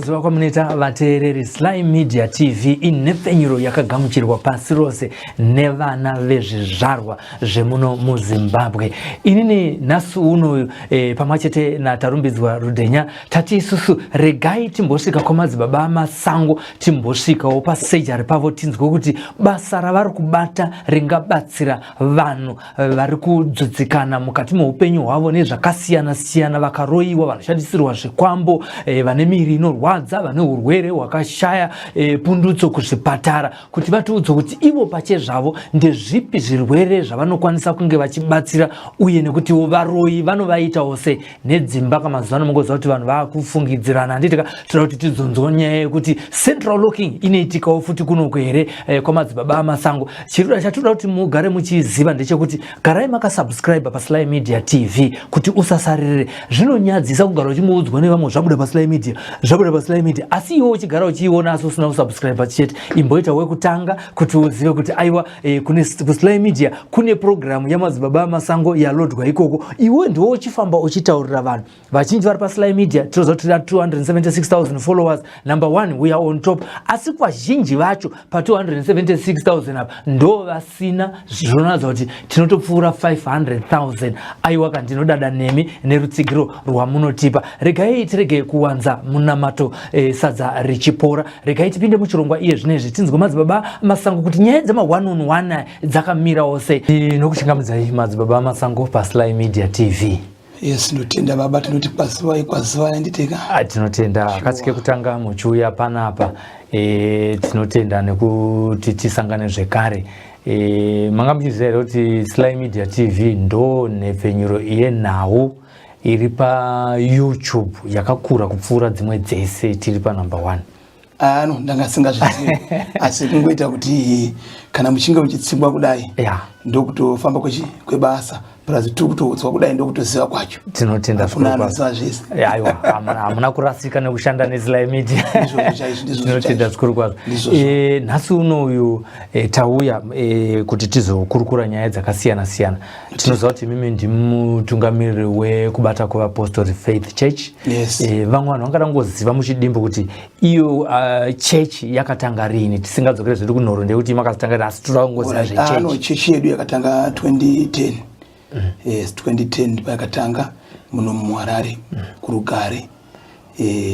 Kuziva kwamunoita vateereri, Sly Media TV inhepfenyuro yakagamuchirwa pasi rose nevana vezvizvarwa zvemuno muZimbabwe. Inini nhasi unoyu pamwe chete naTarumbidzwa Rudhenya tati isusu regai timbosvika kwamadzibaba amasango, timbosvikawo pasejari pavo tinzwe kuti basa ravari kubata ringabatsira vanhu vari kudzudzikana mukati meupenyu hwavo nezvakasiyana siyana, vakaroyiwa, vanoshandisirwa zvikwambo, vane miri inorwadza, vane urwere hwakashaya pundutso kuzvipatara, kuti vatiudze kuti ivo pachezvavo ndezvipi zvirwere zvavanokwanisa kunge vachibatsira, uye nekutiwo varoyi vanovaitawo sei nedzimba. Kamazuva ano mungoziva kuti vanhu vakufungidzirana, handiti ka? Toda kuti tizonzwa nyaya yekuti central locking inoitikawo futi kunoku here kwamadzibaba amasango. Chatoda kuti mugare muchiziva ndechekuti garai makasubscribe paSly Media TV kuti usasaririre. Zvinonyadzisa kugara uchingoudzwa nevamwe, "Zvabuda paSly Media, zvabuda paSly Media," asi iwe uchigara uchiiona asi usina kusubscribe chete. Imboita wekutanga kuti uzive kuti aiwa, kune kuSly Media kune programu yamadzibaba amasango yalodwa ikoko. Iwe ndiwo uchifamba uchitaurira vanhu vazhinji vari paSly Media. Tinoziva kuti tina 276,000 followers, number one, we are on top, asi vazhinji vacho pa276,000 apa ndo vasina. Zvinoratidza kuti tinotopfuura 500,000. Aiwa ka, ndinodada nemi nerutsigiro rwamunotipa. Regai tirege kuwanza munamato, sadza richipora. Regai tipinde muchirongwa iye zvinezvi, tinzwe madzibaba masango kuti nyaya dzema1 on 1 dzakamirawo sei. Nokuchingamidzai, madzibaba masango, paSly Media TV. Yes, ndotenda baba. Tinoti kwazivai, kwazivai, handiti ka? Ah, tinotenda. Kasi kekutanga muchiuya panapa, tinotenda nekuti tisangane zvekare. Manga muchiziva here kuti Sly Media TV ndo nhepfenyuro yenhau iri paYouTube yakakura kupfuura dzimwe dzese? Tiri panumber one. Ano ndanga singazvizivi, asi kungoita kuti kana muchinge muchitsigwa kudai, ndokutofamba kwebasa, plus tiri kutoudzwa kudai, ndokutoziva kwacho. Tinotenda. Hakuna anoziva zvese. Aiwa, hamuna kurasika nekushanda neSly Media. Ndizvozvo chaizvo, ndizvozvo. Tinotenda chaizvo. zvikuru kwazvo. Ndizvozvo. Nhasi unoyu tauya kuti tizokurukura nyaya dzakasiyana siyana. Tinoziva kuti imimi ndimutungamiriri wekubata kweVapostori Faith Church. Yes. Vamwe vanhu vangada kungoziva muchidimbu kuti iyo church yakatanga rini, tisingadzokere zvedu kunhoro ndekuti makazotanga rini, asi toda kungoziva Ano zvechechi. Chechi yedu yakatanga 2010. Yes, 2010 ndipo yakatanga muno muHarare, kuRugare.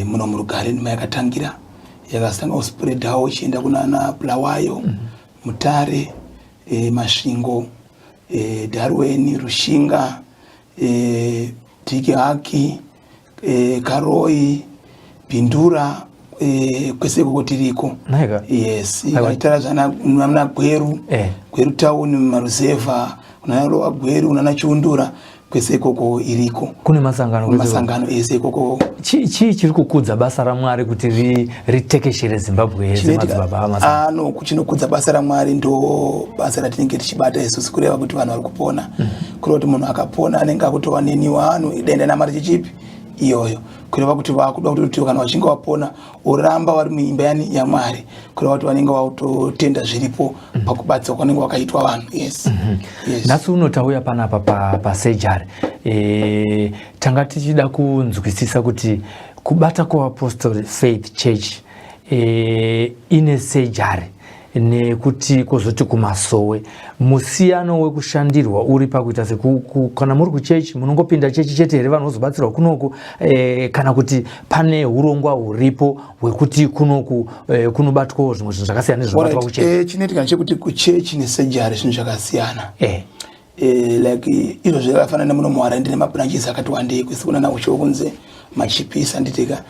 Muno muRugare ndima yakatangira, yakazotanga kuspreadawo ichienda kunana Bulawayo, Mutare, Masvingo, Darwen, Rushinga, Tiki Haki, Karoi, Bindura, kwese ikoko tiriko. Naika. Yes. Aiwa. Ikaitara zvana muna Gweru, Gweru town, maruzevha, kunana Lowa Gweru, kunana Chiundura, kwese ikoko iriko. Kune masangano kwese ikoko. Masangano ese ikoko. Chii chiri kukudza basa raMwari kuti ritekeshere Zimbabwe yese, madzibaba amasango? Ano chinokudza basa raMwari ndo basa ratinenge tichibata isusu, kureva kuti vanhu vari kupona, kureva kuti munhu akapona anenge akutova neniwa anu denda namari chichipi iyoyo, kureva kuti vakuda kutoti kana vachinge vapona oramba vari muimba yani yaMwari, kureva kuti vanenge vakutotenda zviripo pakubatsirwa kwanenge wakaitwa vanhu. Yes. Nhasi uno tauya panapa pasejari, tanga tichida kunzwisisa kuti kubata kweVapostori Faith Church ine sejari nekuti kwozoti kumasowe, musiyano wekushandirwa uri pakuita kana muri kuchechi munongopinda chechi chete here, vanhu vozobatsirwa kunoku, kana kuti pane urongwa huripo hwekuti kunoku kunobatwawo zvimwe zvinhu zvakasiyana nezvinobatwa kuchechi? Chinoitika ndechekuti kuchechi nesejari zvinhu zvakasiyana. Like izvo zvakafanana nemuno muHarare, ndine mabranches akati wandei kwese kunana usho kunze machipisa, handiti ka?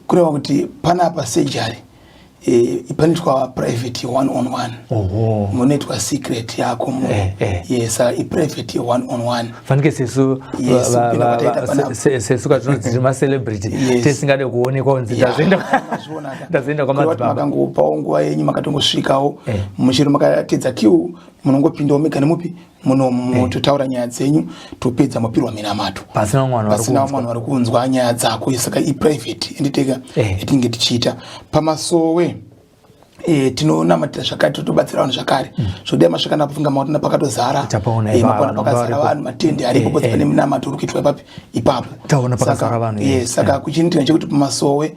Kureva kuti panapa sejari panoitwa private one on one. Munoitwa secret yako muno. Yes, saka iprivate one on one. Fanike sesu Yes, kupinda kwataita panapa. sesu katinonzi tiri macelebrity, tisingade kuonekwa kunzi Mazviona ka? ndazoenda Kureva kuti kwamadzibaba. Makangopawo nguva yenyu, makatongosvikawo, muchero makatedza queue, munongopindawo mega nemupi muno, mototaura nyaya dzenyu, topedza, mopirwa minamato. Pasina vamwe vanhu vari Pasina kunzwa. vamwe vanhu vari kunzwa nyaya dzako. Saka iprivate handiti ka? Yatinenge tichiita pamasowe, tinonamatira zvakare, totobatsira vanhu zvakare. Zvodai masvika napofunga maona pakatozara. Tapaona maona vanhu pakazara varipo. vanhu, matende aripo, pose pane minamato uri kuitwa ipapi ipapo. Taona pakazara vanhu, Yes, saka kuchinoitika chekuti pamasowe,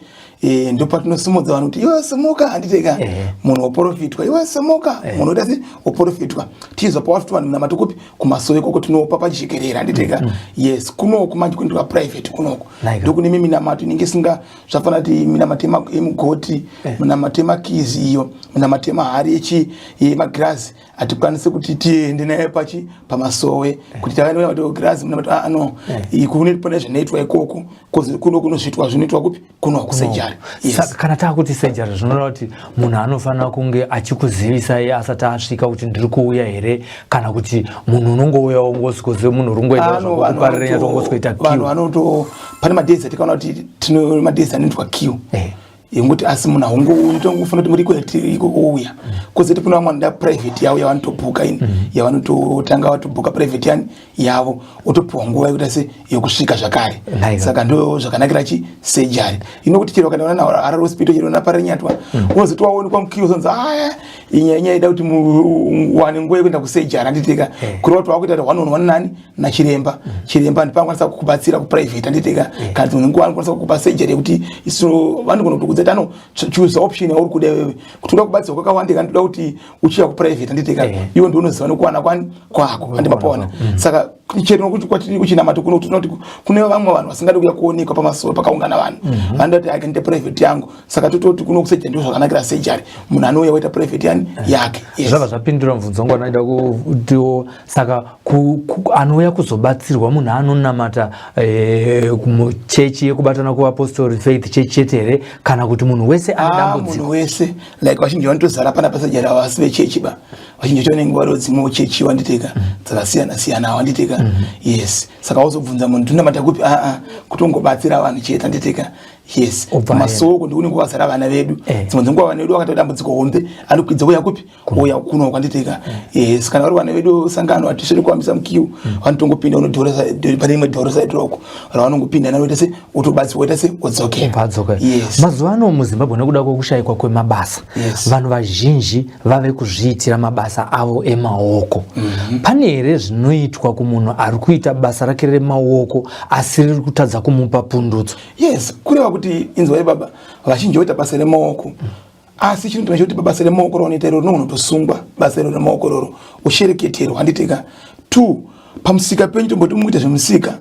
Ndopatinosimudza vanhu kuti iwe simuka, handiteka. Munhu woprofitwa, iwe simuka. Munhu oita se woprofitwa, tichizopa wafuti vanhu munamato kupi? Kumasowe ikoko tinopa pajekerera, handiteka. Yes, kunoku manje kunoitwa private kunoku. Ndokune minamato inenge isinga zvafanira kuti minamato yemugoti, minamato yemakizi iyo, minamato yemahari echi yemagirazi, hatikwanisi kuti tiende naye pachi pamasowe kuti takaenda girazi munamato. Ah, no, kune pane zvinoitwa ikoko, 'cause kuno kunozviitwa, zvinoitwa kupi? Kuno kusurgery. Yes. Saka kana taakuti surgery, zvinoreva kuti munhu anofanira kunge achikuzivisai asati asvika kuti ndiri kuuya here, kana kuti munhu unongouya wongosikoze munhu uri kungoenda zvakuparira nyatongosikoita? Vanhu vanoto pane madays atikaona kuti tino madays anoitwa queue yekuti, asi munhu haungofanira kuti muri iko ouya. Kozoti kune vamwe vanoda private yavo yavanotobhuka ini, yavanototanga vatobhuka private yani yavo, otopiwa nguva yekuita se yekusvika zvakare. Saka ndo zvakanakira chi surgery inokuti chero kana una Harare Hospital, chero naParirenyatwa, unozoti waonekwa muqueue, uzonzi aya inyaya inyaya ida kuti muwane nguva yekuenda kusurgery, handitika? Kureva kuti wakuita one on one nani? Nachiremba. Chiremba ndipangwanisa kukubatsira kuprivate, handitika? Kana dzimwe nguva anokwanisa kukupa surgery yekuti isu vanogona kutokudza kuti ano choose option yauri kuda iwewe, kuti uda kubatsirwa kwakawanda kana toda kuti uchiya kuprivate, handitika? Iwe ndiunoziva nekuwana kwani kwako, handimapona. Saka chero nokuti kwatiri kuchinamato kuno, tinoti kune vamwe vanhu vasingadi kuuya kuonekwa pamasoro pakaungana vanhu, vanoda kuti ake ndite private yangu. Saka tototi kuno kusurgery ndizvo zvakanakira surgery, munhu anouya woita private yani yake. Yes. Zvabva zvapindura mubvunzo wangu wanaida kutiwo, saka anouya kuzobatsirwa munhu anonamata muchechi yekubatana kuApostle Faith Church chete here, kana kuti munhu wese ane Ah, dambudziko? Munhu wese. Like vazhinji vanotozara pana pasurgery havasi vechechi ba, vazhinji vacho vanenge vari dzimwewo chechi, wanditeka, dzakasiyana siyana, wanditeka. Yes, saka wazobvunza munhu tinamata kupi, aa, kutongobatsira vanhu chete, anditeka. Yes. Obva. Masoko ndikunenge kwakazara vana vedu. Dzimwe dzenguva vana vedu vakaita dambudziko hombe, anokwidza uya kupi? Uya kuno, kwanditeka. Yes, kana vari vana vedu sangano, hatisviri kuhambisa muqueue, vanotongopinda unodhoresa pane imwe dhoro side roko ravanongopinda nanoita se otobatsirwa, oita se odzokera. Ubva. Yes. Mazuva ano muZimbabwe, nekuda kwekushayikwa kwemabasa, vanhu vazhinji vave kuzviitira mabasa avo emaoko. Pane here zvinoitwa kumunhu ari kuita basa rake remaoko asi riri kutadza kumupa pundutso? Yes, kureva kuti inzwai baba, vazhinji voita basa remaoko, asi chinoitwa chekuti pabasa remaoko raunoita iroro rinogona kutosungwa basa iro remaoko iroro, ushereketerwa, handitika? Two, pamusika penyu, tomboti mukuita zvemusika,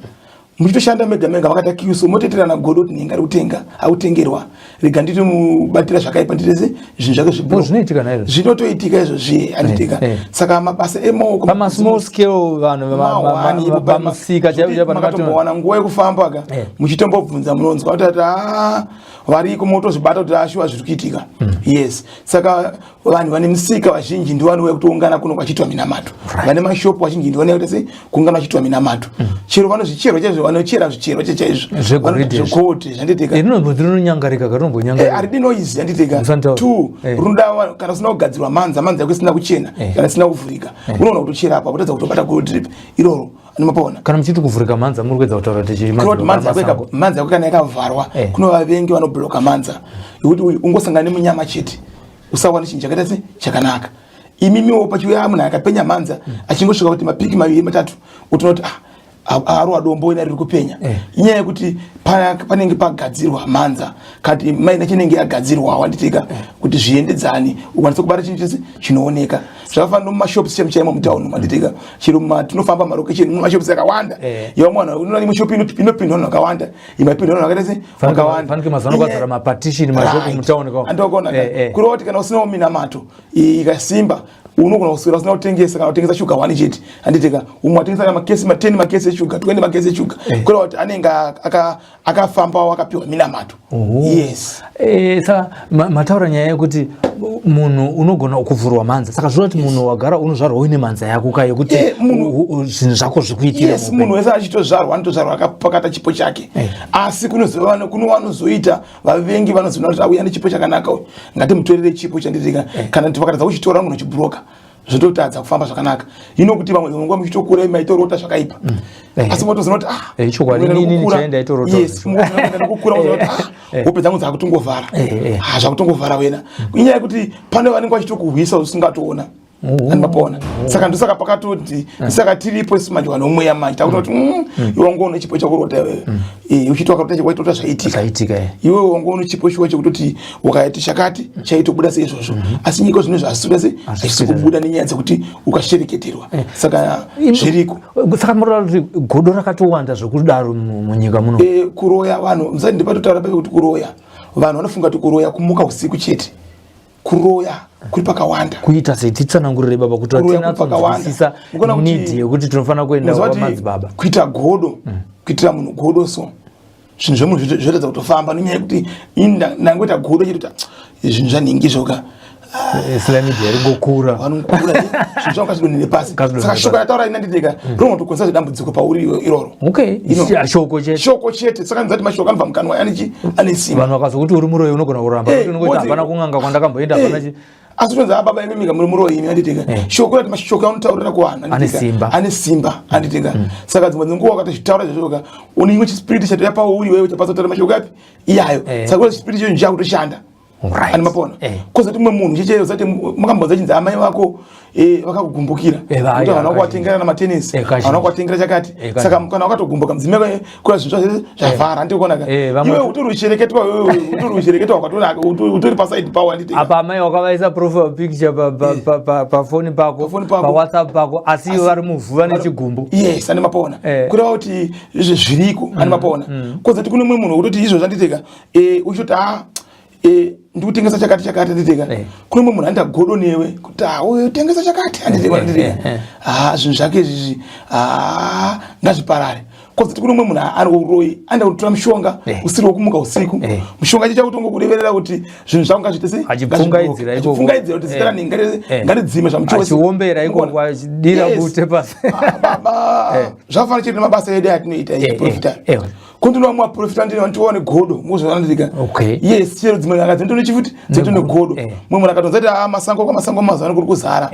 muchitoshanda mega mega, makata queue, so motoitirana godo kuti nhinga ari kutenga akutengerwa, rega nditomubatira zvakaipa, nditese zvinhu zvake. Oh, zvinoitika naizvo? Zvinotoitika izvozvi, handitika? Saka mabasa emaoko Pamasmall scale, vanhu pamusika chaivo chaivo. Makatombowana nguva yekufamba ka, muchitombobvunza, munonzwa kuti ati "Ah, variko," motozvibata kuti ashuwa zviri kuitika. Yes, saka vanhu vane misika vazhinji ndivo vanouya kutoungana kuno kwachiitwa minamato. Vane mashopu vazhinji ndivo vanouya kuti sei kuungana vachiitwa minamato. Chero vanozvicherwa chaizvo, vanochera zvicherwa chaizvo. Zvegoridhe izvi. Zvegold, zvanditika. Rinonyangarika, rinobonyangarika. Haridi noise, handitika? Musanitaura. Two, rinoda kana usina kugadzirwa manza, manza yako isina kuchena, kana isina kuvhurika, unoona kutochera apa kutadza kutobata gold drip iroro, anomapaona. Kana muchiti kuvhurika mhanza, muri kuedza kutaura kuti chii? Kunoti manza yako manza yako kana yakavharwa, kune vavengi vanobloka manza yekuti uyu ungosangana nemunyama chete, usawana chinhu chakaita se chakanaka. Imimiwo pachiuya munhu akapenya mhanza, achingosvika kuti mapiki maviri matatu, utonoti ah, arova dombo ina riri kupenya. Inyaya yekuti panenge pagadzirwa mhanza kati maina chinenge yagadzirwa, wanditika, kuti zviendedzane, ukwanise kubata chinhu chese chinooneka. Zvakafanana mumashops chemo chaimo mutauni, manditika, chero tinofamba marokesheni mumashops akawanda. Yavamwe vanhu unoona imwe shop inopindwa vanhu vakawanda, imwe haipindwa vanhu vakaita se vakawanda. Fanike mazuva ano kwazara mapartition mashopu mutauni kwa. Andokona. Kureva kuti kana usinawo minamato ikasimba, unogona kuswera usina kutengesa, kana kutengesa shuga one chete, handitika? Umwe atengesa kana makesi ma10 makesi eshuga, 20 makesi eshuga. Kureva kuti anenge akafambawo akapiwa minamato. Yes. Saka mataura nyaya yekuti munhu unogona kuvhurwa mhanza, saka zvinova kuti munhu wagara unozvarwa uine mhanza yako ka yekuti zvinhu zvako zvikuitira? Yes, munhu wese achitozvarwa anotozvarwa akapakata chipo chake. Asi kuno vanozoita vavengi vanozoona kuti auya nechipo chakanaka uyu, ngatimutorere chipo chanditika. Kana kuti vakatadza kuchitora, munhu chibhuroka, zvototadza kufamba zvakanaka. Ino kuti vamwe nguva muchitokura maitorota zvakaipa, asi motozoona kuti ah, Chokwadi, munoenda inini nekukura. ndaitorota Yes, munoenda nekukura mozoona kuti ah, hope dzangu dzakutongovhara. Ah, zvakutongovhara wena. Inyaya yekuti pane vanenge vachitokuhwisa usingatoona. Andimapona. Saka ndosaka pakatoti saka tiripo isu manje vanhu vomweya manje takuti iwe wanga une chipo chekurota iwewe. Uchiti wakarota waitota zvaitika. Zvaitika. Iwe wanga une chipo shuwa chekutoti ukaita chakati chaitobuda seizvozvo. Asi nyika zvino zvasikuda se hazvisi kubuda nenyaya dzekuti ukashereketerwa. Saka zviriko. Saka munotaura kuti godo rakatowanda zvekudaro munyika muno. Kuroya vanhu musati ndipatotaura paye kuti kuroya vanhu vanofunga kuti kuroya kumuka usiku chete. Kuroya kuri pakawanda. Kuita sei? Titsanangurire baba kuti tinatsanzwisisa need yekuti tinofanira kuenda kwamadzibaba. Kuita godo, kuitira munhu godo so zvinhu zvemunhu zvoratidza kutofamba nenyaya yekuti ini ndangoita godo chete kuti zvinhu zvanhingi zvoka. Sly Media iri kukura. Vanokura zvinhu zvanga zvidonhere pasi. Saka shoko rataura ina nditeka rinotokonzera zvedambudziko pauri iroro. Okay. Shoko chete. Shoko chete. Saka ndizati mashoko anobva mukanwa ane ane simba. Vanhu vakazokuti uri muroyi unogona kuramba kuti unongoti hapana kun'anga kwandakamboenda hapana chi. Asi tonzi baba imi mika muri muroyi imi anditeka. Shoko rati mashoko anotaurira kuvanhu ane simba. Ane simba anditeka. Saka dzimwe dzenguva wakatozvitaura izvozvo une imwe chispiriti chatouya pauri iwewe chapasa kutaura mashoko api iyayo. Saka chispiriti ichocho chakutoshanda. Ani mapona. Kozoti mumwe munhu chichero zati makambonza chinzi amai vako vakakugumbukira. Kuti vana kuvatengera na matennis, vana kuvatengera chakati. Saka kana wakatogumbuka mudzimai kuna zvinhu zvese zvavhara ndiko kona. Iwe utori uchireketwa wewe utori uchireketwa wakatonaka utori pa side pawo anditi. Apa amai wakavaisa profile picture pa pa pa pa phone pako pa WhatsApp pako asi ivo vari muvhu vane chigumbu. Yes, ani mapona. Kureva kuti zviriko ani mapona. Kozoti kune mumwe munhu wekutoti izvo zvanditeka uchitoti ndikutengesa chakati chakati anditeka. Kune mumwe munhu anoita godo newe kuti uyu tengesa chakati anditeka anditeka. Zvinhu zvake izvi ngazviparare. Kozoti kune mumwe munhu ari uroyi anoda kutora mushonga usiri wekumuka usiku. Mushonga chicha kuti ungokureverera kuti zvinhu zvako ngazviite sei? Achipfungaidzira ikoko. Achipfungaidzira kuti zita ranhingi ngaridzime zvamuchose. Achiombera ikoko achidira bute pasi. Baba zvafanira chete nemabasa edu atinoita echiprofita. Kundino vamwe vaprofita ndine vanotova negodo muzviona ndika. Yes, chero dzimwe n'anga dzinotone chifuti dzinotone godo. Mumwe munhu akatonza kuti masango kwamasango mazuva ano kuri kuzara.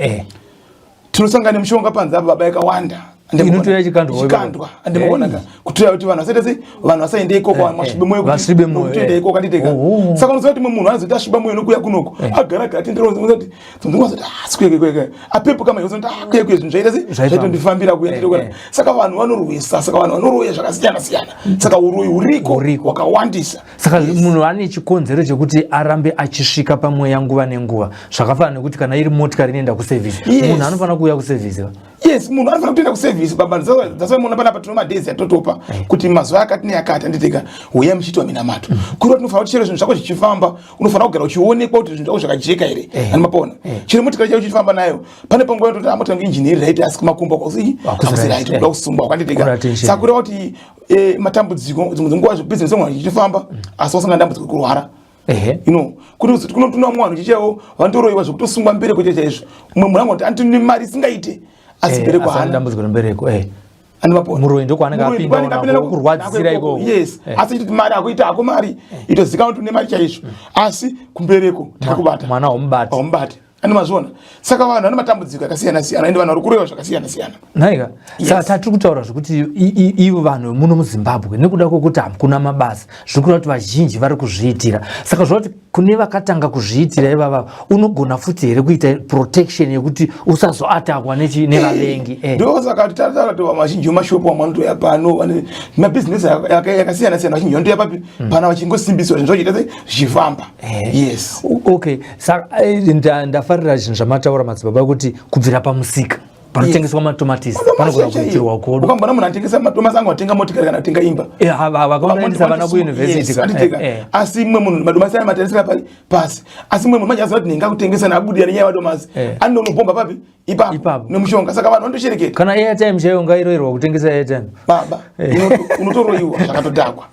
Tinosangana nemushonga panze apa baba yakawanda. Inotouya chikandwa. Chikandwa. Andimboona ka. Kutoya kuti vanhu vasaite sei? Vanhu vasaende ikoko vanhu vasvibe moyo kuti vasvibe moyo. Kutoenda ikoko anditeka. Saka unoziva kuti mumwe munhu anozoita asviba moyo nokuya kunoko. Agara gara tendero unoziva kuti dzimwe dzati sikuye kuye kuye. Apepuka mai uzoti kuye kuye zvinhu zvaita sei? Zvaitondifambira kuya nditeka. Saka vanhu vanorwisa, saka vanhu vanoroya zvakasiyana siyana. Saka uroyi huriko hwakawandisa. Saka munhu ane chikonzero chekuti arambe achisvika pamweya nguva nenguva. Zvakafanana nekuti kana iri motikari inoenda kuservice, munhu anofanira kuuya kuservice. Yes, munhu anofanira kutoenda kuservice baba. That's why muona panapa tino madays atotopa kuti mazuva akati neakati anditeka huya muchiitwa minamato. Kureva tinofanira kuti chero zvinhu zvako zvichifamba unofanira kugara uchionekwa kuti zvinhu zvako zvakajeka here. Ani mapona. Chero motikari chako uchifamba nayo pane panguva yototi mota yangu engine iri right asi kumakumbo kwakusi hakusi right kuda kusungwa kwanditeka. Saka kureva kuti matambudziko dzimwe dzenguva business yangu ichifamba asi wasangana dambudziko rekurwara. You know, kuti kunotuna mwana chichaiwo vanotoroiwa zvekutosungwa mbereko chaicho chaizvo. Mumwe munhu angoti andine mari isingaite asi mbereko haana. Dambudziko rembereko. Muroyi ndokwaanenge apinda kurwadzisira ikoko. Yes, asi chiti mari akuita hako mari itozikanwa kuti une mari chaizvo. Asi kumbereko takakubata. Mwana haumubati. Haumubati. Ani mazviona. Saka vanhu vane matambudziko akasiyana siyana ende vanhu vari kuroyiwa zvakasiyana siyana. Nhaika. Saka tatiri kutaura zvekuti ivo vanhu muno muZimbabwe nekuda kwekuti hakuna mabasa zviri kureva kuti vazhinji vari kuzviitira. Saka zvoreva kuti kune vakatanga kuzviitira ivava unogona futi here kuita protection yekuti usazoatakwa nevavengi? Ndosaka tataura kuti vazhinji vemashopu vamwe vanotoya pano mabhizinesi yakasiyana siyana vazhinji vanotoya papi pana vachingosimbiswa zvinhu zvachiita sei zvichifamba. Yes. Okay. Saka ndafarira zvinhu zvamataura madzibaba kuti kubvira pamusika panotengeswa matomatisi panogona kuitirwa godo. Ukambona munhu anotengesa matomasi anga atenga motikari kana kutenga imba. Vakaendesa vana kuuniversity. Asi mumwe munhu madomasi aya matarisira pari pasi. Asi mumwe munhu manje aziva kuti ndinga kutengesa naabudira nenyaya yemadomasi. Anonobhomba papi? Ipapo nemushonga. Saka vanhu vanotoshereketa. Kana airtime chaiyo ngairoirwa kutengesa airtime. Baba, unotoroiwa zvakatodhakwa.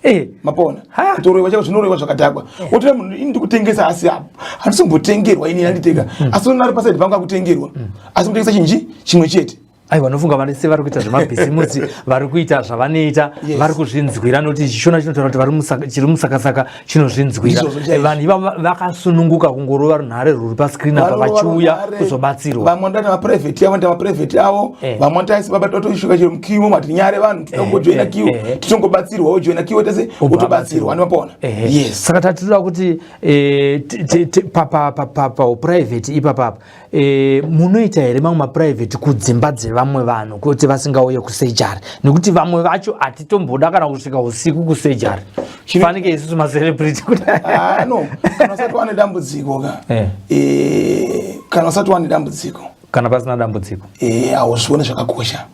Mapona. Kutoroiwa chaiko zvinoroiwa zvakadhakwa. Wotora munhu ini ndikutengesa asi apo. Handisombotengerwa ini anditeka. Asi unoona ari paside pangu akutengerwa. Asi kutengesa chinji chimwe chete. Aiwa, nofunga vanese vari kuita zvemabhizimusi, vari kuita zvavanoita, vari kuzvinzwira, nokuti Chishona chinotaura kuti chiri musakasaka chinozvinzwira. Ndizvozvo chaizvo. Vanhu ivavo vakasununguka kungorova runhare rwuri pascreen apa Varova vachiuya runhare, kuzobatsirwa. Vamwe vanoita maprivate avo, vanoita maprivate avo. Vamwe vanoita baba totosvika chero muqueue, mati nyare vanhu, toda kungojoina queue, titongobatsirwa, wojoina queue tese, Ubva wotobatsirwa, ndimapona. Yes. Saka tatinoda kuti pauprivate ipapapa, munoita here mamwe maprivate kudzimba dzevamwe vanhu kuti vasingauye kusurgery? Nekuti vamwe vacho hatitomboda kana kusvika usiku kusurgery, fanike isusu macelebrity kuti Ah, no, kana usati wane dambudziko ka, kana usati wane dambudziko, kana pasina dambudziko, hauzvione zvakakosha.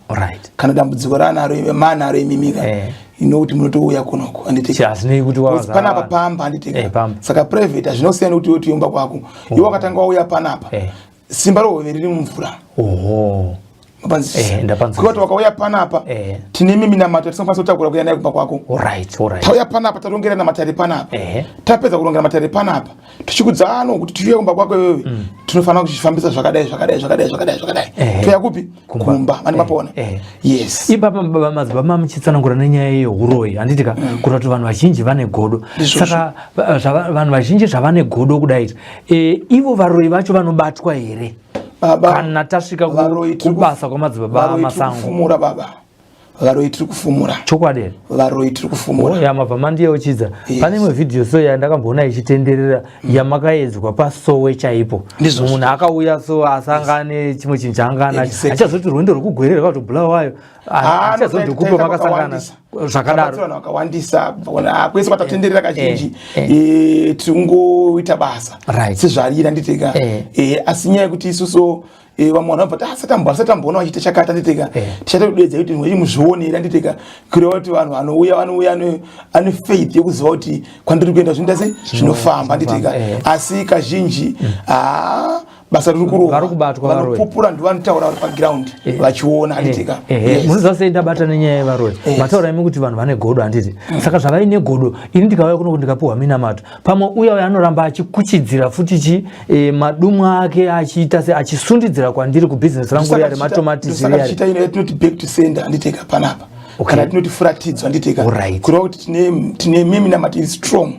Kana dambudziko ranaro manaro imimika, inokuti munotouya kunoko, handiti? Hazvinei kuti wazara Panapa vanhu. pamba, handiti? Pamba. Saka private hazvinosiyana kuti iwe tuyomba kwako, iwe wakatanga wauya panapa, simba rohove riri mumvura. Ndapanzwisisa. Kuti wakauya panapa, tine minamato yatisingakwanisa kutakura kuya nayo kumba kwako. Tauya panapa, tarongera matare panapa. Tapedza kurongera matare panapa, tichikudza ano kuti tiuye kumba kwako iwewe, tinofanira kuchifambisa zvakadai, zvakadai, zvakadai, zvakadai, zvakadai. Toya kupi? Kumba, vane mapona. Yes. Ipapa baba madzibaba muchitsanangura nenyaya yehuroyi, handiti ka, kuita kuti vanhu vazhinji vane godo. Ndizvozvo. Saka vanhu vazhinji zvavane godo kudai, ivo varoyi vacho vanobatwa here Baba, kana tasvika varoyi kubasa kwamadzibaba varoyi tiri Masango? kufumura, baba, varoyi tiri kufumura. Chokwadi here? Varoyi tiri kufumura. Oh, yamabva mandiyeuchidza. Yes. Pane imwe vhidhiyo so yandakamboona ichitenderera yamakaedzwa pasowe chaipo. Ndizvozvo. Munhu akauya so asangane chimwe chinhu chaangana, achazoti rwendo rwekugwerera kwatobulawayo, Ah, achazoti kupo makasangana zvakadaro. Vanhu vakawandisa kwese kwatatenderera kazhinji, tiri kungoita basa sezvarira, nditeka. Asi nyaya yekuti isusu, vamwe vanhu vabva asatamboona vachiita chakati, anditeka, tichatodedza kuti mwechi muzvionera, anditeka, kureva kuti vanhu vanouya vanouya ane faith yekuziva kuti kwandiri kuenda zvinoita sei, zvinofamba, anditeka. Asi kazhinji haa, basa riri kurohwa. Vari kubatwa varoyi. Vanopupura ndovanotaura vari paground vachiona, anditika. Ehe, munoziva sei ndabata nenyaya yevaroyi? Mataura imi kuti vanhu vane godo, handiti? Saka zvavaine godo, ini ndikauya kuno ndikapiwa minamato, pamwe uya uya anoramba achikuchidzira futi chi madumwa ake, achiita se achisundidzira kwandiri kubhizinesi rangu riya rematomatisi Saka riya. tichiita ino yatinoti back to sender, anditeka, panapa, kana tinoti furatidzwa, anditeka, kureva kuti tine minamato iri strong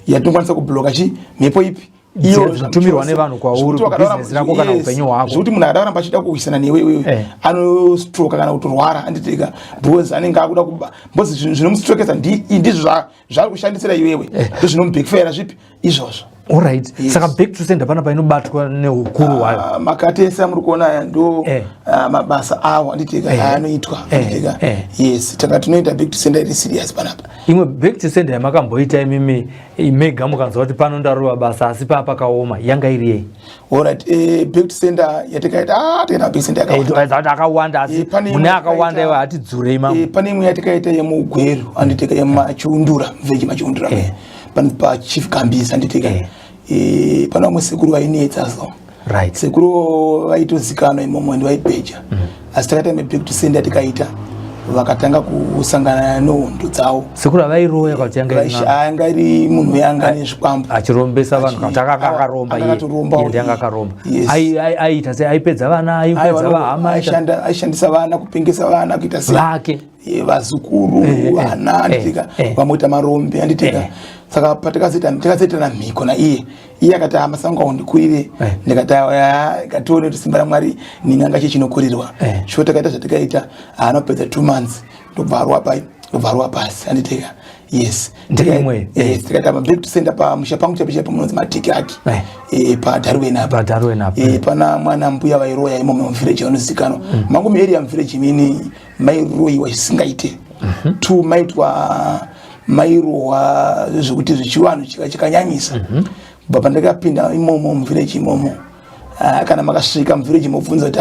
yatinokwanisa kubloka chi mhepo ipi Iyo zvinotumirwa nevanhu kwauri kubhizinesi rako kana upenyu hwako. Zvekuti munhu akada kuramba achida kurwisana newe iwewe, anostroka kana kutorwara, anditika, because anenge akuda kuba, because zvinhu zvinomustrokesa ndizvo zvaari kushandisira iwewe, ndo zvinomubackfire zvipi izvozvo. Alright. Yes. Saka back to sender panapa inobatwa neukuru hwayo? Ah, makati ese amuri kuona aya ndo mabasa awo, anditika, anoitwa, anditika. Yes, taka tinoita back to sender iri serious panapa. Imwe back to sender yamakamboita imimi mega mukanzwa kuti pano ndarova basa asi paa pakaoma, yanga iri yei? Alright, back to sender yatikaita, tikaita back to sender yakawanda. Kuti akawanda, asi Pane imwe mune akawanda iwa hatidzurei mamwe. Pane imwe yatikaita yemugweru, anditika, yemachiundura, village Machiundura, pane paChief Gambisa, anditika. Pane vamwe sekuru vainetsa so. Sekuru vaitozikanwa imomo ende vaibheja, asi takaita imwe back to sender tikaita, vakatanga kusangana nehondo dzavo. Sekuru avairoya kana kuti yanga iri n'anga? Anga iri munhu yanga nezvikwambo. Achirombesa vanhu kana kuti akanga akaromba Anga iye? akatorombawo Iye ndiye anga iye. akaromba. Yes. Aiita sei? Aipedza vana, aipedza vahama, Aishandisa vana kupengesa vana, kuita sei vake? Vazukuru, vana, anditika, vamwe marombe, anditika. Saka patakazoita takazoitana mhiko naiye, iye akati, "Ah, Masango aundikurire." Ndikati, "Ah, ngatione kuti simba raMwari nen'anga chii chinokurirwa." Sho takaita zvatikaita, haana kupedza 2 months, ndobva arwa pai, ndobva arwa pasi, anditika. Yes. Ndeimwe. Yes, tikaita maback to sender pamusha pangu chaipo chaipo munonzi Matikiraki, paDarwen apa. PaDarwen apa. Pana mwana mbuya vairoya imomo muvillage vanozikanwa. Mangu muarea muvillage imini mairoyiwa zvisingaite. Two maitwa mairohwa zvekuti zvechivanhu chikanyanyisa. Kubva pandakapinda imomo muvillage imomo, kana makasvika muvillage mobvunza kuti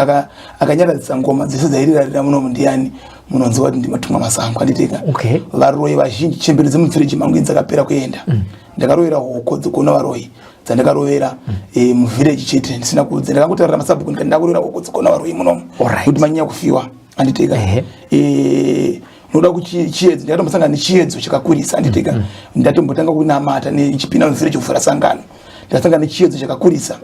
akanyaradzisa ngoma dzese dzairirarira munomu ndiani, munonzwa kuti ndimatumwa Masango, anditika. Varoyi vazhinji, chembere dzemuvillage mangu idzi dzakapera kuenda. Ndakarovera hoko dzekuona varoyi dzandakarovera muvillage chete, ndisina kudza, ndakangotaurira masabhuku ndikati ndakurovera hoko dzekuona varoyi munomu kuti manyanya kufiwa, anditika. Noda kuchiedzo, ndakatombosangana nechiedzo chakakurisa, anditika. Ndatombotanga kunamata nechipinda muvillage kuvhura sangano, ndakasangana nechiedzo chakakurisa.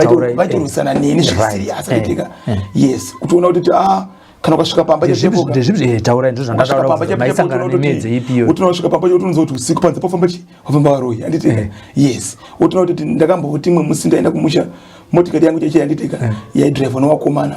Taurai, Vaitorwisana neni zviserious, anditika. Yes, kutoona kuti ah. Kana ukasvika pamba Ndezvipi? Taurai, ndizvo zvandataura kuti maisangana nemiedzo ipiyo. Utonosvika pamba utononzwa kuti usiku panze pafamba chi pafamba varoyi, handiti? Yes, utoona kuti ndakamboti imwe musi ndaenda kumusha, motikari yangu chaicho, yanditika, yaidhiraivwa nevakomana,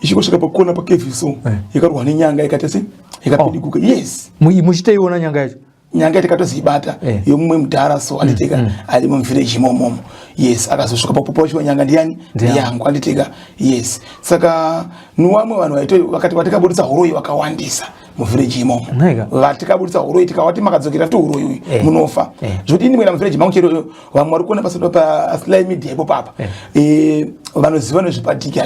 ichingosvika pakona pakeviso, yakarwa nenyanga, ikaita se yakapidiguka. Yes. Muchiteiona nyanga yacho? Nyanga tikatozoibata yomumwe mudhara so, anditika, ari muvillage imomomo. Yes, akazosvika papopa nyanga ndiyani? Ndiyangu, anditika. Yes, saka nuwamwe vanhu vaito vakati vatikabudisa huroyi vakawandisa muvillage imomo. Nhaika. Vatikabudisa huroyi, tikavati makadzokera futi huroyi uyu, munofa. Zvekuti ini mwena muvillage mangu chero vamwe vari kuona pasado paSly Media ipo papa, vanoziva nezvepadiki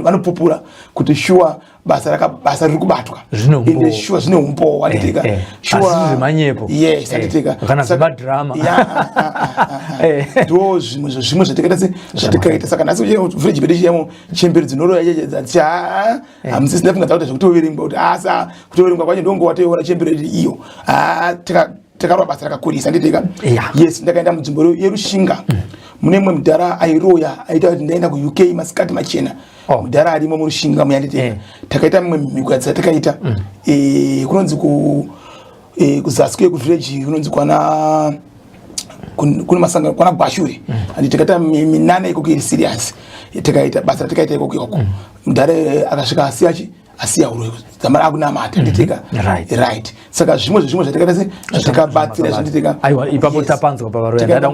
vanopupura kuti shuwa basa basa riri kubatwa. Zvine umbowo. Ende shuwa zvine umbowo, anditika. Shuwa Asi zvemanyepo. Yes, anditika. Kana zvemadrama. Ya, ah, ah, ah, ah. Ndo zvimwe zvezvimwe zvatikaita se zvatikaita. Saka nhasi village pedu chiyamo chemberi dzinoroya dzati hamusisi ndafunga dzakuita zvekutoverengwa kuti asa kutoverengwa kwacho ndongowa toiona chemberi iyo. Ah, takarwa basa rakakurisa, nditika. Yes, ndakaenda munzvimbo yeRushinga mune mumwe mudhara airoya, aita kuti ndaenda kuUK masikati machena. Mudhara arimo muRushinga muyanditika. Takaita mimwe mhiko yatakaita, kunonzi ku kuzasi kuye kuvillage kunonzi kwana kune masangano kwana Gwashure, and takaita minana ikoko iri serious. Tikaita basa ratikaita ikoko ikoko, mudhara akasvika asiya chi asiya uroyi, dzamara akunamata, nditika. Right, saka zvimwe zvezvimwe zvatikaita se zvatikabatsira zvinditika. Aiwa, ipapo tapanzwa pavaroya. Ndada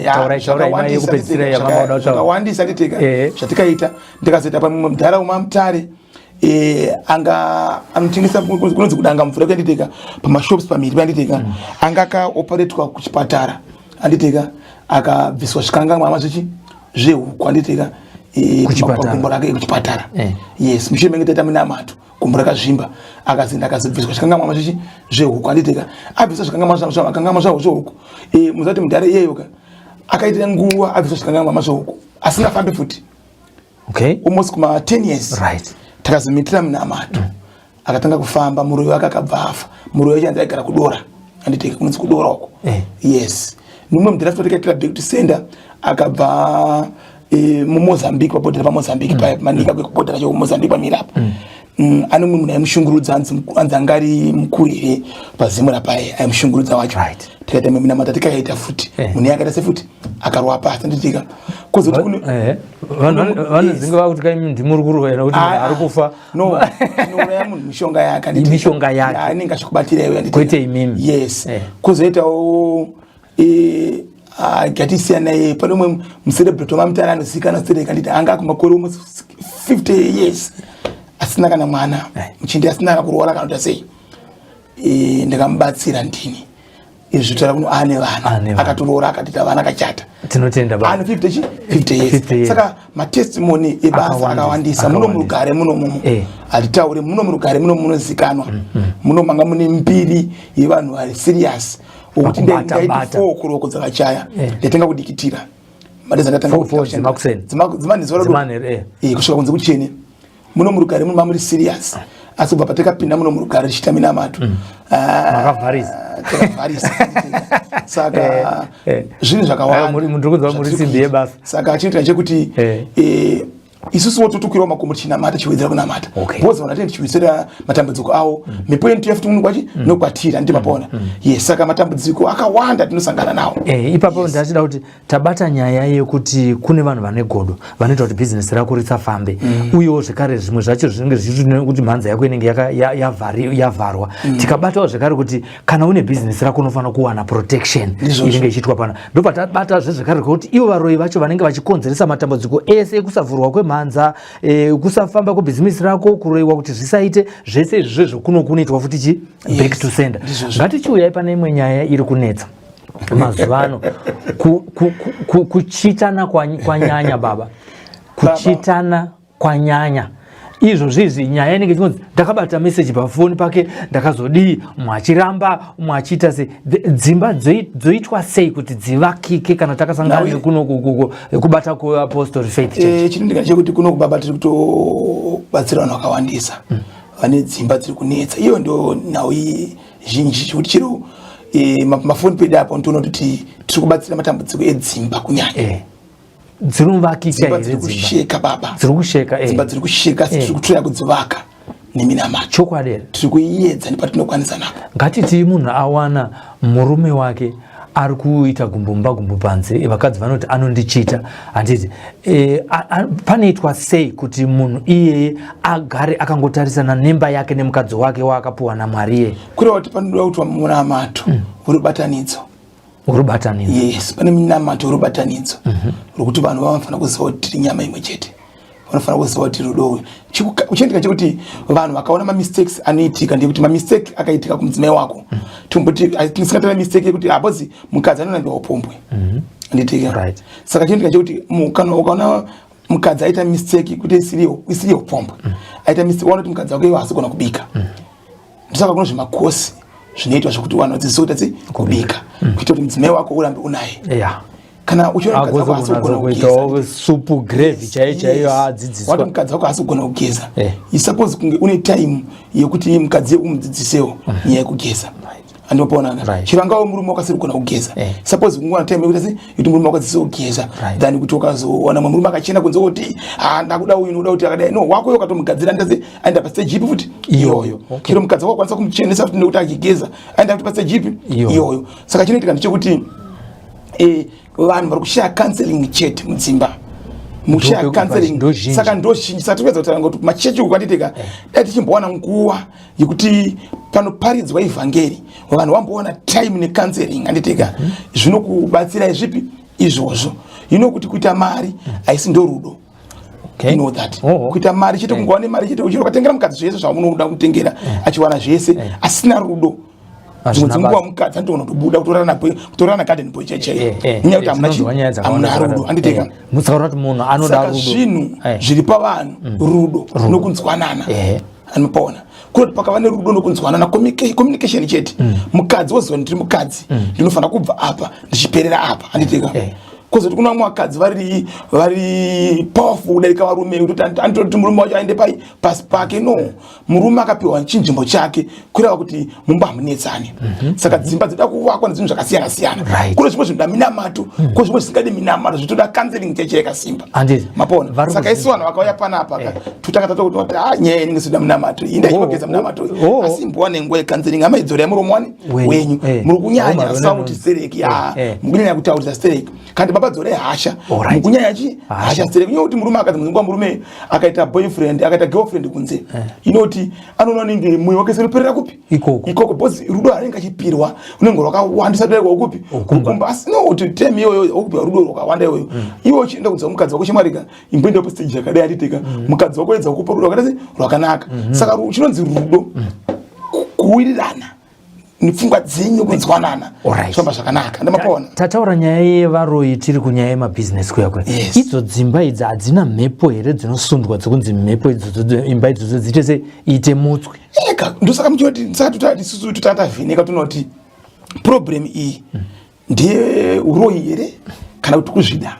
taurai, taurai mai yekupedzisira yamama uda kutaura. Zvakawandisa, nditika, zvatikaita. Ndikazoita pamwe mudhara wemamutare, anga anotengesa kunonzi kudanga mvura kuyanditika, pamashops pamhiri payanditika, anga akaoperetwa kuchipatara, anditika, akabviswa zvikangamwa zvechi zvehuku, anditika. Kuchipatara. Gumbo rake kuchipatara. Yes, mushure menge taita minamato, gumbo rakazvimba, akazinda akazobviswa zvikangamwa zvechi zvehuku, anditika. Abviswa zvikangamwa zvavo zvehuku, muzati mudhara iyeyoka akaitira nguva abviswa zvikangamwa zvehuku asingafambi futi, almost kuma 10 years. Takazomitira munamato, akatanga kufamba, muroyi wake akabva afa. Muroyi wacho anzi aigara kudora, anditika, kunonzi kudora uko. Yes, nomumwe mudhara futi takaitira back to sender, akabva muMozambique, pabhodhera paMozambique, paya manika kwekubhodhera cho kuMozambique pamiri apa. Ane mumwe munhu aimushungurudza, anzi anga ari mukuru here paZimura paye aimushungurudza wacho. Tikaita mimwe minamato tikaita futi, munhu iye akaita sefuti akarwa pasi, anditika. Kozoti kune Vanhu vanodzinga vakuti kai ndimuri kuroya nokuti munhu ari kufa. No, tinouraya munhu mishonga yake, handiti? Mishonga yake. Ya, inenge achikubatira iwe, handiti? Kwete imimi. Yes. Kozoitawo gatisiyanai, pane umwe mucelebrity wamamutara anozivikanwa sterek, anditi, anga akumakore almost 50 years asina kana mwana, muchindi asina kana kuroora kana kuita sei. Ndakamubatsira ndini izvi taura kuno ane vana. Ane vana. Akatoroora, akatita vana, akachata. Tinotenda baba. Ane 50 chi 50 years. 50 years. Saka matestimony ebasa Akawandisa, akawandisa muno akawandisa. murugare muno mumo. Hatitaure muno murugare muno munozikanwa muno manga mune mbiri yevanhu vari serious ukuti Pakubata, ndaiti bata. 4 o'clock dzakachaya, ndatenga kudikitira madeza, ndatanga Four dzemakuseni. Dzimanhezuva. Dzimanheru, eh. Kusvika kunze kuchene. Muno murugare muno mamuri serious, asi kubva patakapinda muno murugare tichiita minamato, Makavharisa. Takavharisa. Saka zvinhu Aiwa, zvakawanda muri kunzwa muri zvatiri simbi kuita. yebasa. Saka chinoita chekuti isusuwo totokwirawo makomo tichinamata, tichiwedzera kunamata, because vanhu atende tichiwedzera matambudziko avo, mhepo yedu futi muno kwachi nokwatiri, handiti mapaona? Yes, saka matambudziko akawanda tinosangana nawo. Ipapo ndachida kuti tabata nyaya yekuti kune vanhu vane godo vanoita kuti bhizinesi rako risafambe, uyewo zvekare zvimwe zvacho zvinenge zvichiti mhanza yako inenge yavharwa. Tikabatawo zvekare kuti kana une bhizinesi rako unofanira kuwana protection Ndizvozvo. inenge ichiitwa pana. Ndobva zvekare kuti ivo varoyi vacho vanenge vachikonzeresa matambudziko ese ekusavhurwa kwemhanza, kusafamba kwebhizimisi rako, kuroyiwa kuti zvisaite, zvese izvi zvezvo kuno kunoitwa futi chi back to sender. Ndizvozvo. Ngatichiuyai pane imwe nyaya iri kunetsa mazuva ano, kuchitana kwanyanya baba, kuchitana kwanyanya izvo zvizi nyaya inenge ichingonzi ndakabata meseji pafoni pake, ndakazodii, umwe achiramba, umwe achiita sei. Dzimba dzoitwa sei kuti dzivakike kana takasangana nekuno kubata kuApostle Faith Church? Chinondika chekuti kuno kubaba tiri kutobatsira vanhu vakawandisa vane dzimba dziri kunetsa. Iyo ndo nhau zhinji, chekuti chero mafoni pedu apa unotoona kuti tiri kubatsira matambudziko edzimba kunyanya. Dzinovakika Dzimba here dziri dzimba? kusheka baba. Dziri kusheka. Dzimba dziri kusheka, asi tiri kutoya kudzivaka neminamato. Chokwadi here? Tiri kuiyedza nepatinokwanisa napo. Ngatiti munhu awana murume wake ari kuita gumbumba gumbu panze, vakadzi vanoti anondichita, handiti? Panoitwa sei kuti munhu iyeye agare akangotarisana nemba yake nemukadzi wake waakapuwa naMwari iyeye? Kureva kuti panoda kuitwa munamato werubatanidzo. Rubatanidzo. Yes, pane minamato werubatanidzo rwekuti vanhu vanofanira kuziva kuti tiri nyama imwe chete, vanofanira kuziva kuti rudo uyu. Chinoitika chekuti vanhu vakaona mamistakes anoitika ndekuti mamistake akaitika kumudzimai wako, tomboti tisingatara mistake yekuti hapozi mukadzi anorambiwa upombwe, handitika? Saka chinoitika chekuti kana ukaona mukadzi aita mistake kuti isiri yeupombwe, aita mistake, waona kuti mukadzi wako iwo haasi kugona kubika. Ndosaka kuno zvemakosi zvinoitwa zvekuti vanhu vadzidzise kuita sei? Kubika, kuita kuti mudzimai wako urambe unaye. Kana uchiona mukadzi wako haasi kugona kugeza, kuitawo supu, gravy chaiyo chaiyo. Adzidziswa. Wati mukadzi wako haasi kugona kugeza, suppose kunge une time yekuti mukadzi umudzidzisewo nyaya yekugeza, andopona. Chirangawo murume wakasiri kugona kugeza, suppose kunge wana time yekuti sei? Yekuti murume wako kugeza, than kuti ukazowana mumwe murume akachena kunze kuti, "Ah, ndakuda uyu, ndikuda kuti akadai." No, wako iwe ukatomugadzira ndase aenda pastage ipi futi iyoyo. Chero mukadzi wako akwanisa kumuchenesa futi nekuti achigeza, aenda futi pastage ipi? Iyoyo. Saka chinoitika ndechekuti vanhu vari kushaya counseling chete mudzimba, mushaya counseling. Ndozhinji. Saka ndozhinji. Saka tikuedza kutaura kuti machechi uku kwatiitika, dai tichimbowana nguva yekuti panoparidzwa ivhangeri vanhu vambowana time necounseling, handitika? Zvinokubatsirai zvipi izvozvo? Ino kuti kuita mari haisi ndo rudo. You know that kuita mari chete, kungowa nemari chete, uchiro ukatengera mukadzi zvese zvaunoda kutengera, achiwana zvese, asina rudo, Hazvina dzimwe dzenguva basa. Mukadzi anotoona kutobuda kutorana garden boy chaiyo chaiyo, nenyaya yekuti hamuna Dzinonzwa nyaya dzakawanda hamuna rudo, dzakadaro. handitika? Musakaura kuti munhu anoda Saka rudo. zvinhu zviri pavanhu, rudo nokunzwanana. Anopaona kunoti pakava nerudo nokunzwanana, communication chete, mukadzi woziva ndiri mukadzi, ndinofanira kubva apa ndichiperera apa, handitika? Kozoti kuna vamwe vakadzi vari powerful kudarika varume, kutoti anototi murume wacho aende pai pasi pake. No, murume akapiwa chinzvimbo chake, kureva kuti mumba hamunetsani. Saka dzimba dzinoda kuvakwa nezvinhu zvakasiyana siyana. Kune zvimwe zvinoda minamato, kune zvimwe zvisingadi minamato, zvitoda counseling cheche yakasimba. Handiti. Mapona? Vari Saka isu vanhu vakauya panapa ka, totanga tatoti, "Ah, nyaya inenge soda minamato iyi." Ndaichipogeza minamato iyi, asi imbowa nenguva yecounseling. Hama, idzorai muromo wani Wenyu. wenyu. Muri kunyanya Marone sauti stereki, mukunyanya kutaurisa stereki. Kandi baba, dzorai hasha. Mukunyanya chi Hasha. hasha stereki. Inoti kuti murume akadzi muzingwa, murume akaita boyfriend, akaita girlfriend kunze, inoti anoona nenge mwoyo wake senoperera kupi? Ikoko. Ikoko, because rudo anenge achipirwa unenge rwakawandisa kudarika kupi? Ukumba. Ukumba. Asi no, kuti time iyoyo ukupiwa rudo rwakawanda iyoyo, iwe uchienda kunza mukadzi wako, chemarika imboenda pastage yakadai, atiteka mukadzi wako edza kukupa rudo rwakadai rwakanaka. Saka chinonzi rudo kuwirirana nepfungwa dzenyu, kunzwanana, zvofamba zvakanaka, ndamapaona? Tataura nyaya yevaroyi, tiri kunyaya yemabhizinesi kuya kuya. Idzo dzimba idzi hadzina mhepo here dzinosundwa, dzekunzi mhepo idzodzo, imba idzodzo dziite se iite mutswi? Eka, ndosaka muchoti, saka totati isusu totata vheneka, tonoti problem iyi ndeye uroyi here kana kuti kuzvida?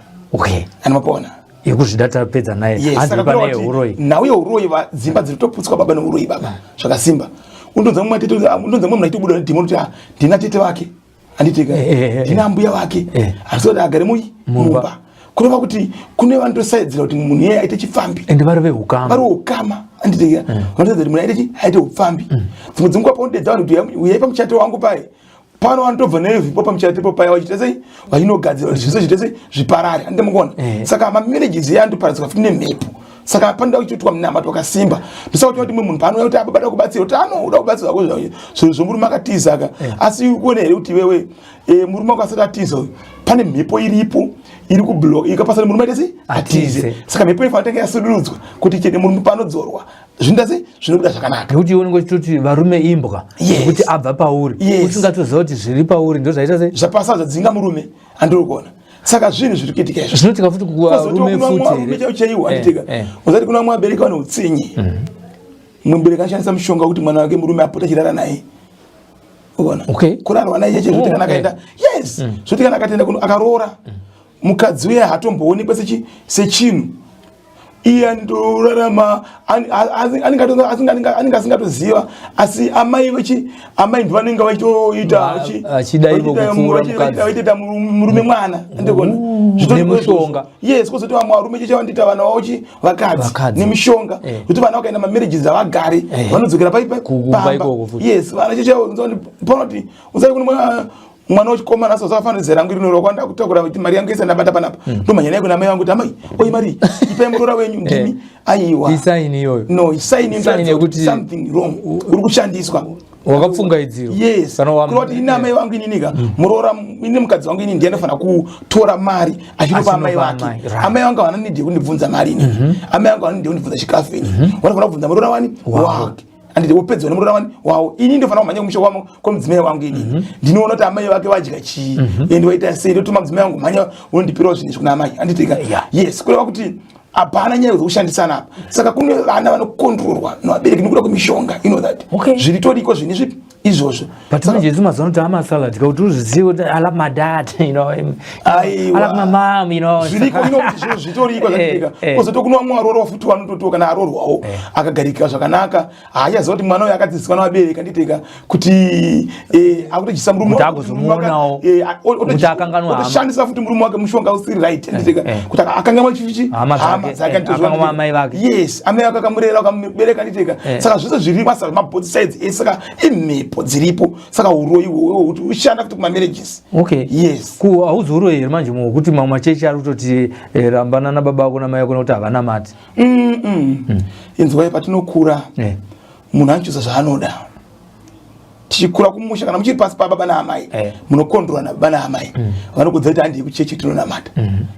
Anomapaona? Yekuzvida tapedza naye. Yes, Hanzi saka pane kureva kuti yeuroyi. Nhau yeuroyi, dzimba dziri kutoputswa baba neuroyi baba, zvakasimba. Undonza mumwe tete, undonza mumwe munhu achitobuda nedhimoni kuti, "Ah, ndina tete vake, handitika? Ndina mbuya vake." Asi kuti agare mui Mumba. mumba, kureva kuti kune vanotosaidzira kuti munhu iyeye aite chipfambi. Ende vari veukama. Vari ukama, handitika? Vanotoedza kuti munhu aite chi aite upfambi. Dzimwe dzenguva paunodedza vanhu kuti uyai pamuchato wangu pai pano, vanotobva nevipo pamuchato paya, vachiita sei? Vachinogadzira kuti zvese zviite sei? Zviparare, handite mukuona? Saka mamarriages iya anotoparadzwa futi nemhepo. Saka panoda kuchitwa munamato wakasimba. Ndosaka kuti mumwe munhu paanouya kuti ababa da kubatsira, kuti anoda kubatsirwa ko zvinhu zvomurume akatiza ka, asi kuona here kuti iwewe murume wako asati atiza uyu, pane mhepo iripo iri kublock ikapasa murume aite sei? Atize. Atize. Saka mhepo inofanira kutanga yasudurudzwa kuti chete murume paanodzorwa zvinoita sei? Zvinobuda zvakanaka. Nekuti iwe unenge uchitoti varume imbwa, nekuti abva pauri, usingatoziva kuti zviri pauri ndo zvaita sei. Zvapasa, zvadzinga murume, handiri kuona? Saka zvinhu zviri kuitika izvo. Zvinoitika futi kuvarume futi varume here? chaiwo chaiwo, handitika? Uzati kuna vamwe vabereki vane utsinye. Mumwe mubereki anoshandisa mushonga kuti mwana wake murume apote achirara naye, uona? Kurarwa naye cheche, zvoti kana akaenda, yes, zvoti kana akatenda akaroora mukadzi uye hatomboonekwa sechinhu. Iye anotorarama anenge asingatoziva, asi amai vechi amai ndivanenge vachitoita vachitoita murume mwana, andikuona. Nemishonga. Yes, kozoti vamwe varume cheche vandoita vana vavo chi vakadzi nemishonga, kuti vana vakaenda mamarriages havagari, vanodzokera Kumba ikoko futi. Yes, vana cheche panoti usati kune mwana wechikomana sosafanira zera rangu rino rakwanda kutakura kuti mari yangu yese ndabata panapa, ndomhanya naye kuna mai vangu kuti, "Amai, oi, mari ipai muroora wenyu." Ndimi, aiwa. Isign iyoyo. No, isign. Isign yekuti something wrong, uri kushandiswa. Wakapfungaidzirwa. Yes. Kana Kureva kuti ini amai vangu ininika muroora, ini mukadzi wangu ini ndiye anofanira kutora mari achinopa amai Achinopa vake. amai, right. Amai vangu havana need yekundibvunza mari ini. Amai vangu havana need yekundibvunza chikafu ini. Vanofanira kubvunza muroora wani wake, anditi? Wopedzwa nemuroora wani wawo. Ini ndofanira kumhanya kumusha kwamo kwemudzimai wangu. Inini ndinoona kuti amai vake vadya chii and waita sei. Ndotuma mudzimai wangu, "Mhanya unondipirawo zvinhu izvi kuna amai," anditika? Yes, kureva kuti hapana nyaya dzekushandisana apa. Saka kune vana vanokontrorwa nevabereki nekuda kwemishonga, you know that. Zviritoriko zvinhu izvi izvozvo. But manje isu mazuva ano taamasalad kakuti uzvizive kuti I love my dad, I Aiwa. love my mom. Zviriko ino kuti zvinhu zvitoriko zvatika. Kozoti kune vamwe varorwa futi vanototiwo kana arorwawo akagarika zvakanaka, haachaziva kuti mwana uyu akadzidziswa navabereki, anditika, kuti akutodyisa murume. Kuti agozomuonawo. Kuti akanganwa hama. Otoshandisa futi murume wake mushonga usiri right, anditika, kuti akanganwa chichi Hama dzake, akanganwa amai vake. Yes, amai vake akamurera, akamubereka, anditika? Saka zvese zviri masa maboth sides ese. Saka imhepo dziripo, saka uroyi iwowo kuti ushanda futi kumamarriages. Yes. Ku hauzi uroyi here manje kuti mamwe machechi ari kutoti rambana nababa vako namai vako nekuti havanamati? Inzwai, patinokura munhu anochuza zvaanoda. Tichikura kumusha, kana muchiri pasi pababa naamai, munokondorwa nababa naamai. Vanokudza kuti handii kuchechi, tinonamata,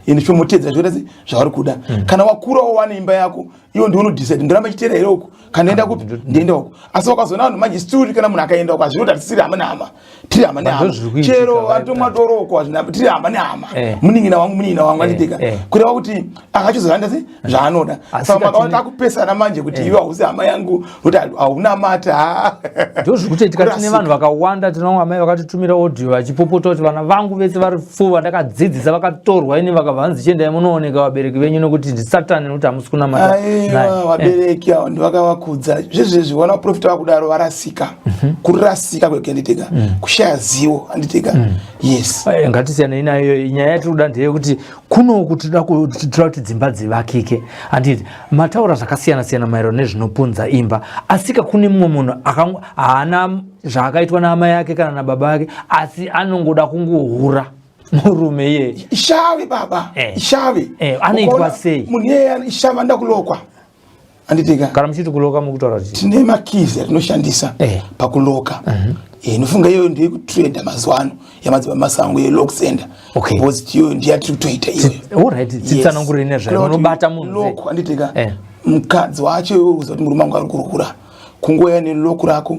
ende chomotedzera zvoita se zvavari kuda. Kana wakurawo wane imba yako, iwo ndiwe unodecide, ndoramba chitera here uku, kana ndaenda kupi, ndienda uku. Asi wakazoona vanhu manje still, kana munhu akaenda uku, hazvino kuti hatisiri hama nehama, tiri hama nehama. Ndozviri kuitika, Chero atomwa doro uko, hazvina, tiri hama nehama. Munin'ina wangu, munin'ina wangu, anditika? Kureva kuti akachizoranda se zvaanoda. Asi Saka makaona takupesana manje kuti iwe hausi hama yangu nokuti haunamata. Ndozviri kutoitika. Tine vanhu vakawanda, tine amai vakatitumira audio vachipopota kuti vana vangu vese vari fu vandakadzidzisa vakatorwa ini, vakabva vanzi chiendai munooneka vabereki venyu nekuti ndisatani, nekuti hamusi kunamata Aiwa, naye. Vabereki avo ndivakavakudza zvezvezvi. Vana vaprofita vakudaro varasika, kurasika kwekuenditika, kushaya zivo, anditika? Yes. Ngatisiyanei nayo. Nyaya yatiri kuda ndeyekuti kunoku tinoda kuti dzimba dzivakike, handiti? Mataura zvakasiyana siyana maererano nezvinopunza imba, asika kune mumwe munhu haana zvaakaitwa naamai ake kana nababa ake, asi anongoda kungohura murume iyeye. Ishavi, baba. Ishavi. Anoitwa Ukaona sei? Munhu iyeye ishavi, anoda kulokwa, anditika? Kana muchiti kuloka, mukutaura kuti Tine makeys atinoshandisa pakuloka. Nofunga iyoyo ndiye kutrenda mazuva ano yamadzibaba Masango, yelock center. Because iyoyo ndiye yatiri kutoita iyoyo. Alright, titsanangurei nezvayo. Kureva kuti Munobata munhu sei? lock, anditika? Mukadzi wacho iwe uziva kuti murume wangu ari kurukura, kungoya nelock rako,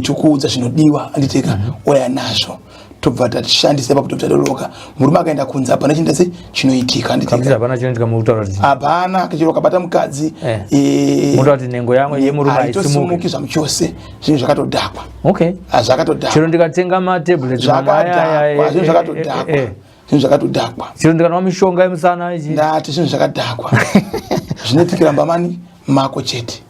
tokuudza zvinodiwa, anditika? Oya nazvo, tobva tatishandisa ipapo, tobva tatoloka. Murume akaenda kunze, hapana chienda se chinoitika, Kamuti anditika? Hapana chinoitika, mukutaura kuti Hapana. Chero ukabata mukadzi, Munotaura kuti nhengo yangu yemurume haisimuki. Haitosimuki zvamuchose. Zvinhu zvakatodhakwa. Zvakatodhakwa. Chero ndikatenga matablets mamwe aya, aya, Zvakadhakwa. Zvinhu zvakatodhakwa. Zvinhu zvakatodhakwa. Chero ndikanwa mishonga yemusana ichi? Ndati zvinhu zvakadhakwa, zvinoitikira mbamani mako chete.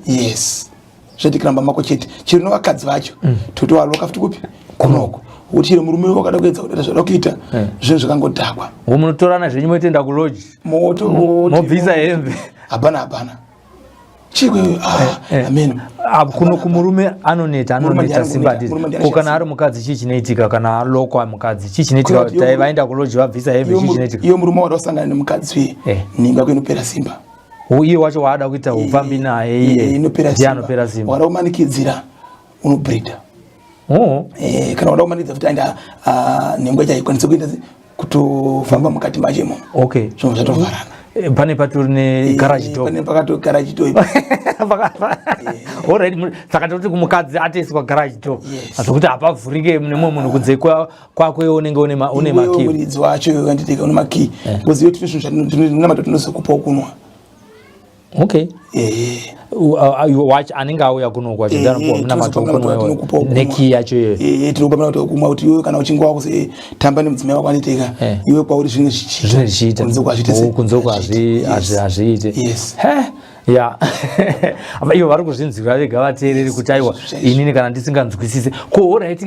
Yes, zvinoitikira mba mako chete. Chero nevakadzi vacho totovaloka futi kupi? Kunoko. Kuti chero murume wakada kuedza kuita zvada kuita, zvinhu zvakangodhakwa. Ngo munotorana zvenyu, moitoenda kuloji, Moto mobvisa hembe. Hapana, hapana. Chiko iwe? Ah, amen. Ah, kuno kumurume anoneta. Murume Anoneta ndiye simba. anoneta, Handiti? murume ndiye Ko kana anoshaya. ari mukadzi, chii chinoitika kana alokwa mukadzi? Chii chinoitika? Kureva kuti Tai vaenda kuloji, vabvisa hembe, Iwe chii chinoitika? Iwe murume wada kusangana nemukadzi uye, nhingo yako inopera simba. Iye wacho waada kuita upfambi naye iye Inopera ndiye simba. anopera simba. Wada kumanikidzira, unobreeda. Kana wada kumanikidza futi, aenda, nhengo yacho haikwanisi kuita kutofamba mukati macho imomo. Zvinhu zvatovharana. Pane patori negarage door. Pane pakato garage door. Alright, saka toti kumukadzi atoiswa garage door zvokuti hapavhurike nemumwe munhu kunze kwako iwe unenge une Iwewe makey. Muridzi wacho iwe, anditika, une makey, because iwe tine zvinhu zvatinonamata tinozokupa kunwa. Okay. Ehe. Wacho anenge auya kuno kwacho ndanopuwa munamato wekunwa nekiyi yacho iyoyo. Ehe, tinokupa munamato wekumwa kuti iwe kana uchinge wakutamba nemudzimai wako aniteka, iwe kwauri zvinenge zvichiita. Zvinenge zvichiita. Kunze kwazviite sei? Kunze kwazviite. Yes. He? Ya. Ivo vari kuzvinzwira vega vateereri kuti aiwa inini kana ndisinganzwisisi. Ko alright,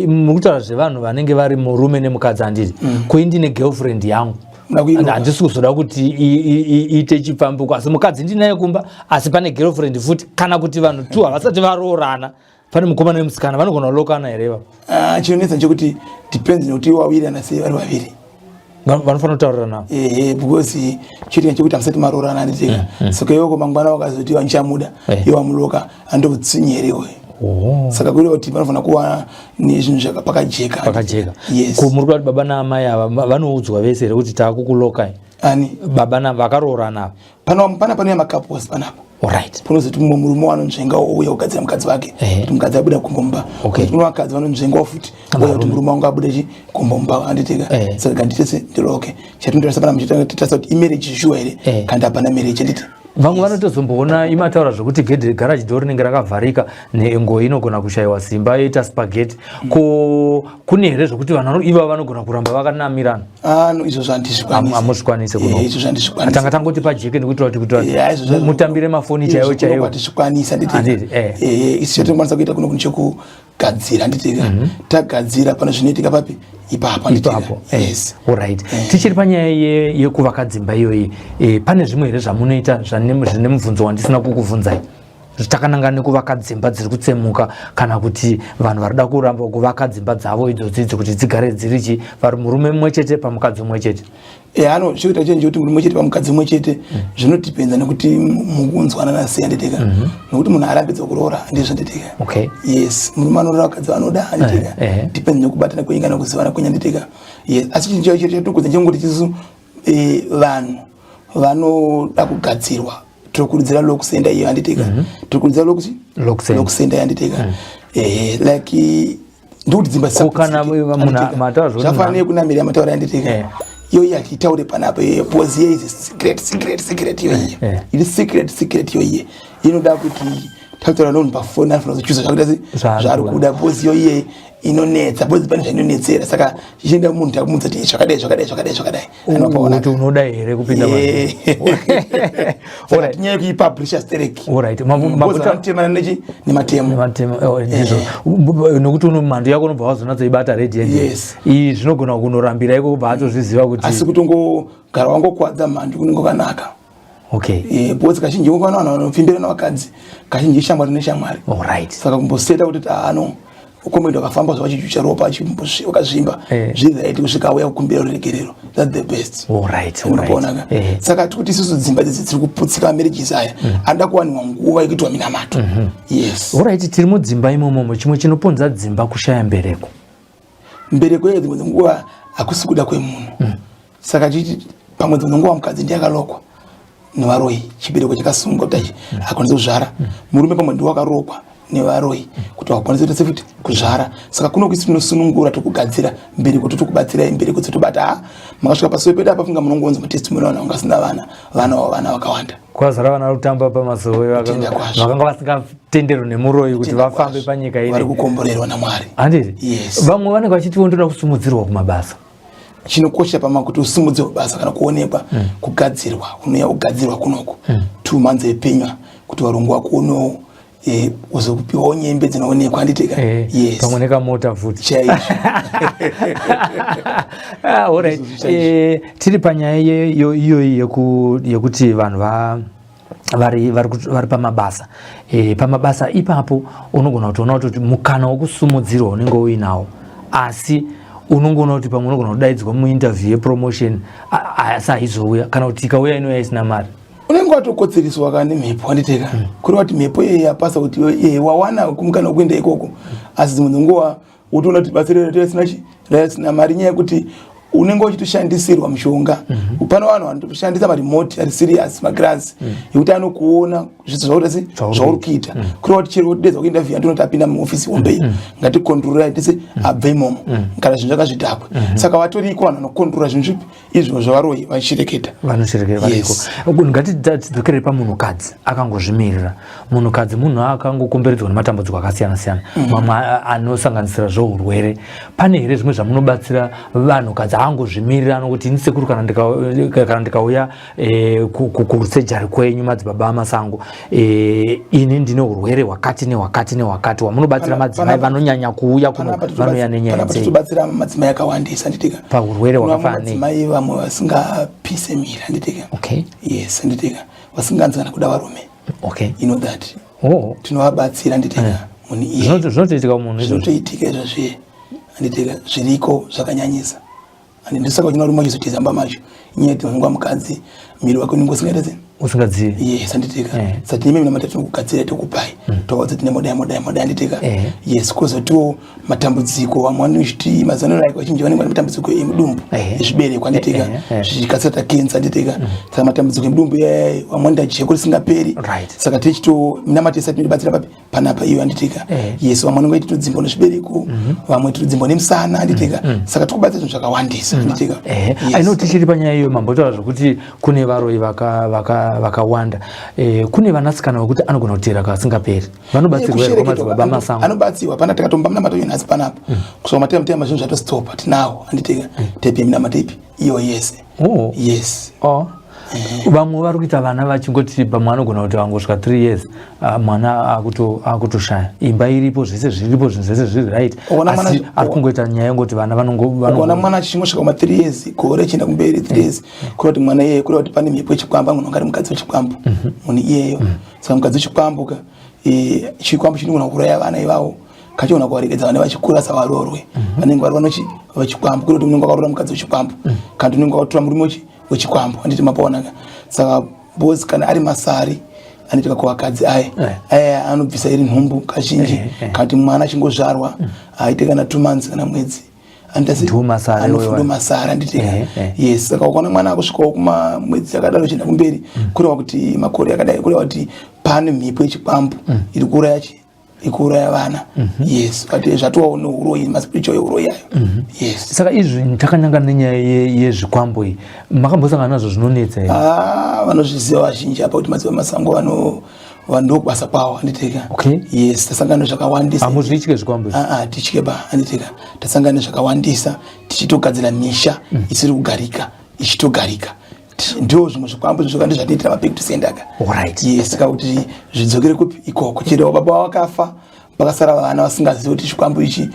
muri kutaura zvevanhu vanenge vari murume nemukadzi handiti? Ko indine girlfriend yangu. Handisi kuzoda kuti iite chipfambuko, asi mukadzi ndinaye kumba, asi pane girlfriend futi, kana kuti vanhu two havasati varoorana, pane mukomana nemusikana, vanogona kulokana here ivapo? Ah, chinonetsa nchekuti depends nekuti wawirirana sei vari vaviri. Vanofanira kutaurira navo. Ehe, because chiri chekuti hamusati maroorana anditika, saka iweko mangwana wakazoti wandichamuda, iwe wamuloka, andokutsinye here iwe? Saka kureva kuti panofanira kuva nezvinhu pakajeka. Pakajeka. Yes. Ko muri kuda kuti baba naamai ava vanoudzwa vese here kuti taakukulokai? Ani? Baba na vakaroorana ava. Pana panouya macouples panapa. Panozoti mumwe murume wanonzvenga ouya kugadzira mukadzi wake, kuti mukadzi abuda gumbo mumba. Kune vakadzi vanonzvengawo futi, ouya kuti murume wangu abude chi gumbo mumba, anditika. Saka ganditese ndiloke. Chatinotarisa pana muchitarisa kuti imarriage sure here, kana hapana marriage, anditi? Vamwe vanotozomboona imataura zvokuti gedhe garage door rinenge rakavharika, nengo inogona kushayiwa simba yoita spaghetti. Ko kune here zvokuti vanhu ivava vanogona kuramba vakanamirana? Ah, no, izvo zvandizvikwanise. Hamuzvikwanise kuno. Izvo zvandizvikwanise. Tanga tangoti pajeke nekuitira kuti kuitira mutambire mafoni chaiwo chaiwo. Hatizvikwanisa, handiti? Handiti, eh. Isu chatinokwanisa kuita kuno kunechekugadzira, handiti? Tagadzira pane zvinoitika papi ipapo, handiti? Ipapo. Yes. Alright. Tichiri panyaya yekuvaka dzimba iyoyi, pane zvimwe here zvamunoita zvine mubvunzo wandisina kukubvunzai? Takananga nekuvaka dzimba dziri kutsemuka, kana kuti vanhu vari kuda kuramba kuvaka dzimba dzavo idzodzi idzi kuti dzigare dziri chi vari murume mumwe chete pamukadzi mumwe chete. Ano chikuita chenje kuti murume chete pamukadzi mumwe chete, zvinotipedza nekuti mukunzwanana sei, handitika? Nekuti munhu arambidza kuroora, handizvo, handitika? Yes, murume anoroora vakadzi vanoda, handitika? Depends nekubatana kwenyu kana kuzivana kwenyu, handitika? Yes, asi chinhu chaicho chatirikudza chengoti chisu vanhu vanoda kugadzirwa, tinokurudzira lock center iyo, handitika? Tinokurudzira Lock center. Lock center, handitika? Like ndikuti dzimba Ko kana munhu mataura zvekuti zvafanana nekunamira yamataura, handitika? Iyo iya tiitaure panapa iyo, because iyo is secret, secret, secret iyo iye. Iri secret, secret iyo iye inoda kuti takutaura nomunhu pafoni, anofanira kuzochuza zvakuita se Zvaari zvaari kuda. kuda, because iyo iye inonetsa, because pane zvainonetsera, saka chichienda munhu takumudza kuti zvakadai, zvakadai, zvakadai, zvakadai, anopaona. Kuti unoda here kupinda Saka tinyaya kuipublisha stereki. Alright. Vanotemana nechi nematemo. Nematemo, oh, ndizvo. Nokuti uno mhando yako unobva wazonatsoibata ready and iyi zvinogona kunorambira iko kubva atozviziva kuti Asi kutongogara wangokwadza mhandu kunenge kwakanaka. Because kazhinji kana vanhu vanopfimbira navakadzi, kazhinji shamwari neshamwari. Saka kumboseta kuti ano ukomedi wakafamba zvachichucha ropa wakazvimba, zviri right kusvika auya kukumbira ruregerero, that's the best. Unopaonaka? Saka tikuti isusu dzimba dzidzi dziri kuputsika, marriages aya anoda kuwaniwa nguva yekuitwa minamato, yes. Alright, tiri mudzimba imomomo, chimwe chinoponza dzimba kushaya mbereko. Mbereko iyo dzimwe dzenguva hakusi kuda kwemunhu. Saka chiti pamwe dzimwe dzenguva mukadzi ndiye akalokwa nevaroyi, chibereko chakasungwa kuti achi akwanise kuzvara. Murume pamwe ndiwo akarokwa nevaroyi kuti vakwanise kuita sefuti kuzvara. Saka kuno kuisi tinosunungura, tokugadzira mbereko, totokubatsirai mbereko dzotobata. Ha, makasvika pasuo pedu apa, funga munongonzwa matestimony, vanhu vanga vasina vana, vana wavo vana vakawanda. Kwazara vana vari kutamba pamasowe Kutenda kwazvo. vakanga vasingatenderwi nemuroyi kuti Kutenda vafambe kwazvo. panyika ine. Vari kukomborerwa naMwari. Handiti? Yes. Vamwe vanenge vachitiwo ndoda kusumudzirwa kumabasa. Chinokosha pama kuti usimudzirwe basa kana kuonekwa, kugadzirwa, unouya kugadzirwa kunoku 2 months epenywa kuti varungu vakuonewo, uzokupiwawo nyembe dzinoonekwa, handitika? Yes. Pamwe nekamota futi. Chaizvo. Ah, alright. Izvozvo chaizvo. Tiri panyaya iyoyi yekuti vanhu va vari, vari, vari pamabasa, pamabasa ipapo unogona kutoona kuti mukana wokusumudzirwa unenge uinawo, asi unongoona kuti pamwe unogona kudaidzwa muinterview yepromotion, asi haizouya, kana kuti ikauya inouya isina mari. Unenge watokotsereswa ka nemhepo, handiteka? Kureva kuti mhepo iye yapasa kuti iwe, wawana mukana wekuenda ikoko, asi dzimwe dzenguva wotoona kuti basa rero rasina chi rasina mari, nyaya yekuti Unenge uchitoshandisirwa mushonga. Pane vanhu vanotoshandisa maremote ari serious, magirazi ekuti anokuona zvese zvauri sei, zvauri kuita. Kureva kuti chero kudedza kuinterview, andinoti apinda muofisi hombe iyi, ngatikontrorai tese abve imomo kana zvinhu zvakazvidhakwa. Saka vatoriko vanhu vanokontrora zvinhu zvipi izvo zvavaroyi vachireketa. Vanochireketa variko. Ngatidzokerei pamunhukadzi akangozvimirira. Munhukadzi munhu akangokomberedzwa nematambudziko akasiyana siyana, mamwe anosanganisira zvourwere. Pane here zvimwe zvamunobatsira vanhukadzi angozvimirira, nokuti ini sekuru, kana ndikauya kusejari kwenyu, madzibaba amasango, ini ndine urwere hwakati nehwakati nehwakati, wamunobatsira madzimai vanonyanya kuuya kuno vanouya nenyaya dzei? Tobatsira madzimai akawandisa, handitika? Paurwere hwakafanana nei? Madzimai vamwe vasingapise mira, handitika? Yes, handitika, vasinganzi kana kuda varume. You know that tinovabatsira, handitika, munhu iye. Zvinotoitika munhu izvozvo? Zvinotoitika izvozvi, handitika, zviriko zvakanyanyisa. And ndosaka uchina varume vachizotiza mba macho, inyaya yekuti unonga mukadzi miri wake unenge usingaita sei? Usingazivi. Yes, handitika. Saka tine mimwe minamata tinokugadzira, tokupai, tovaudza tine modai, modai, modai, handitika? Yes. Kwozotiwo matambudziko vamwe vanochiti mazano like vazhinji vanenge vane matambudziko emudumbu, ezvibereko, handitika? Zvikasata cancer, handitika? Saka matambudziko emudumbu iyaya, vamwe vanoita jeko risingaperi. Saka tichito minamata yese tinobatsira papi panapa iyo, handitika? Yes, vamwe vanenge vaiti todzimbwa nezvibereko, vamwe todzimbwa nemusana, handitika? Saka tikubatsira zvinhu zvakawandisa, handitika? Yes. Aino tichiri panyaya iyoyo, mambotaura zvokuti kune varoyi vakawanda. Kune vanasikana vekuti anogona kuteera kasingaperi, vanobatsirwa here kwamadzibaba masango? Anobatsirwa pana tikatomba minamato iyo nhasi panapa, kusvika matema tema zvinhu zvatostopa. Tinawo, handitika, tepi minamato ipi iyo yese. Yes. Oh. Vamwe vari kuita vana vachingoti pamwe anogona kuti vangosvika 3 years, mwana akutoshaya. Imba iripo, zvese zviripo, zvinhu zvese zviri right, asi ari kungoita nyaya yengoti vana vanongo Ukaona mwana achingosvika kuma 3 years, gore chienda kumberi, 3 years, kureva kuti mwana iyeye, kureva kuti pane mhepo yechikwambo, angononga ari mukadzi wechikwambo munhu iyeyo. Saka mukadzi wechikwambo ka, chikwambo chinogona kuuraya vana ivavo, kachigona kuvaregedza vana vachikura savarorwe. Vanenge vari vanochi vachikwambo, kureva kuti unenge wakaroora mukadzi wechikwambo, kana kuti unenge wakatora murume wechikwambo, handiti mapaonaka? Saka bosi kana ari masari anoitika kuvakadzi aya, aya anobvisa iri nhumbu kazhinji, kana kuti mwana achingozvarwa, aite kana 2 months kana mwedzi. Ndiwo masari iwayo. Anofundo masari, handitika? Yes. Saka ukaona mwana akusvikawo kumamwedzi akadaro chienda kumberi, kureva kuti makore akadai, kureva kuti pane mhepo yechikwambo iri kuuraya chi iri kuuraya vana. Yes, but zvatowawo neuroyi, maspiritual euroyi ayo. Yes. Saka izvi takanyanga nenyaya yezvikwambo iyi, makambosangana nazvo zvinonetsa here? Ah, vanozviziva vazhinji apa kuti madzibaba masango vano vandokubasa kwavo, handitika? Yes, tasangana nezvakawandisa. Hamuzvitye zvikwambo izvi? Ah, ah, titye ba, handitika? Tasangana nezvakawandisa tichitogadzira misha isiri kugarika ichitogarika. Ndo zvimwe zvikwambo zvoka ndizvatinoitira maback to sender ka. Yes, saka kuti zvidzokere kupi? Ikoko. Chero baba wakafa, pakasara vana vasingazivi kuti chikwambo ichi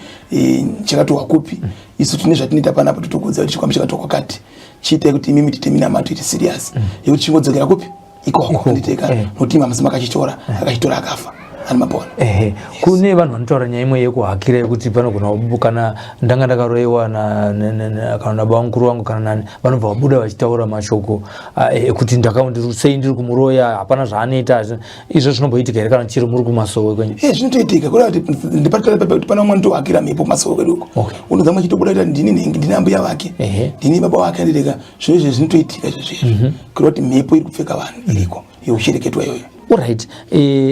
chakatorwa kupi, isu tine zvatinoita panapa, totokuudza kuti chikwambo chakatorwa kwakati, chiitai kuti imimi tiite minamato iti serious yekuti chingodzokera kupi? Ikoko, handitika? Nokuti imi hamusi makachitora, akachitora akafa ani mapona. Ehe, kune vanhu vanotaura nyaya imwe yekuhakira, yekuti panogona kana ndanga ndakaroyiwa kana nababa mukuru wangu kana nani, vanobva vabuda vachitaura mashoko ekuti sei ndiri kumuroya, hapana zvaanoita. Izvo zvinomboitika here kana chiro muri kumasowe kwenyu? Zvinotoitika. Kureva kuti ndipati pane umwe anotohakira mhepo kumasowe kwedu uko. Unobva machitobuda kuti ndini nhingi, ndini ambuya vake, ndini baba vake, handitika? Zvino izvi zvinotoitika izvo zvezvo, kureva kuti mhepo iri kupfeka vanhu iriko yekushereketwa iyoyo. Alright,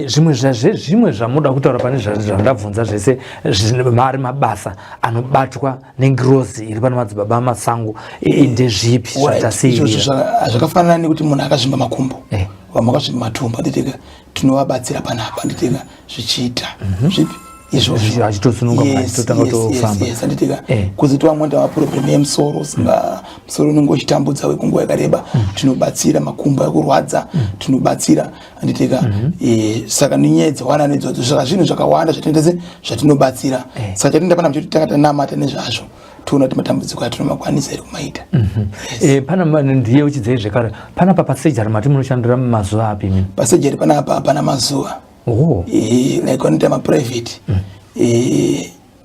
zvimwe zvimwe zvamuda kutaura pane zvandabvunza zvese, mari mabasa anobatwa nengirozi iri pane madzibaba amasango, ndezvipi zvatasiirira? Izvozvo zvakafanana nekuti munhu akazvimba makumbo, vamwe vakazvimba matumbu, handitika? Tinovabatsira panapa, handitika? Zvichiita zvipi izvozvo? Achitosununga munhu, achitotanga kutofamba. Yes, handitika? Kuzoti vamwe ndava problem yemusoro, usinga musoro unenge uchitambudza wekunguva yakareba, tinobatsira. Makumbo ekurwadza tinobatsira, handitika? Saka nenyaya dzawana nedzodzo, saka zvinhu zvakawanda zvatinoita se zvatinobatsira. Saka chatinoita panapa choti tanga tanamata nezvazvo, toona kuti matambudziko atinomakwanisa here kumaita. Pana ndiye uchidzei zvekare panapa pasejari, mati munoshandira mazuva api imi? Pasejari panapa hapana mazuva. Like vanoita maprivate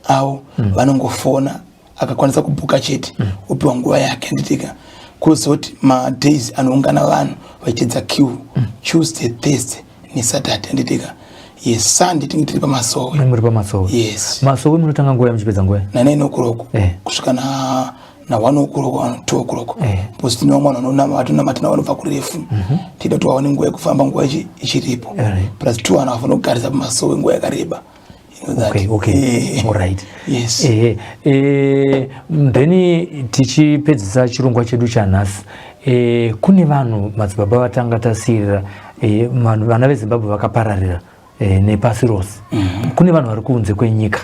avo, vanongofona, akakwanisa kubhuka chete opiwa nguva yake, handitika? Kuzoti madays anoungana vanhu vachitedza queue, Tuesday, Thursday neSaturday, handitika? Yes, Sunday tinge tiri pamasowe. Muri pamasowe? Yes. Masowe munotanga nguva, muchipedza nguva? Na 9 o'clock kusvika na Na 1 o'clock, 2 o'clock, because tine vamwe vanhu vatonamata navo vanobva kurefu. Tida kuti vaone nguva yekufamba, nguva ichiripo. Plus two, vanhu vafanira kugarisa pamasowe nguva yakareba. You know that. Alright. Yes. Ehe, then tichipedzisa chirongwa chedu chanhasi, kune vanhu, madzibaba, vatanga tasiyirira, vana veZimbabwe vakapararira nepasi rose. Kune vanhu vari kunze kwenyika.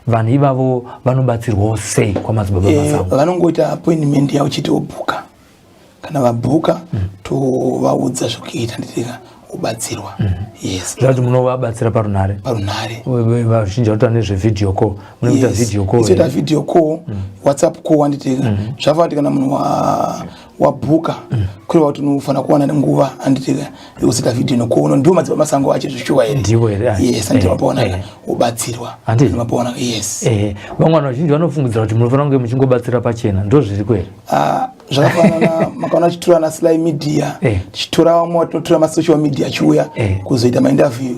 Vanhu ivavo vanobatsirwawo sei kwamadzibaba Masango? Vanongoita appointment yavo chete, wobhuka. Kana vabhuka, tovaudza zvokuita, nditika ubatsirwa. Yes. Zvati munovabatsira parunhare? Parunhare. Vazhinji vanotaura nezvevideo call. Munoita video call? Toita video call, WhatsApp call, anditika. Zvafana kuti kana munhu wabhuka, kureva kuti unofanira kuwana nguva, anditika, yekuzoita video call. Ndiwo madzibaba Masango acho zvishuwa here? Ndiwo here? Yes, anditi. Mapaona, ubatsirwa. Handiti? Mapaona, yes. Vamwe vanhu vazhinji vanofungidzira kuti munofanira kunge muchingobatsira pachena. Ndo zviriko here? Ah, zvakafanana makaona tichitora na Sly Media, tichitora vamwe vatinotora masocial media achiuya kuzoita mainterview,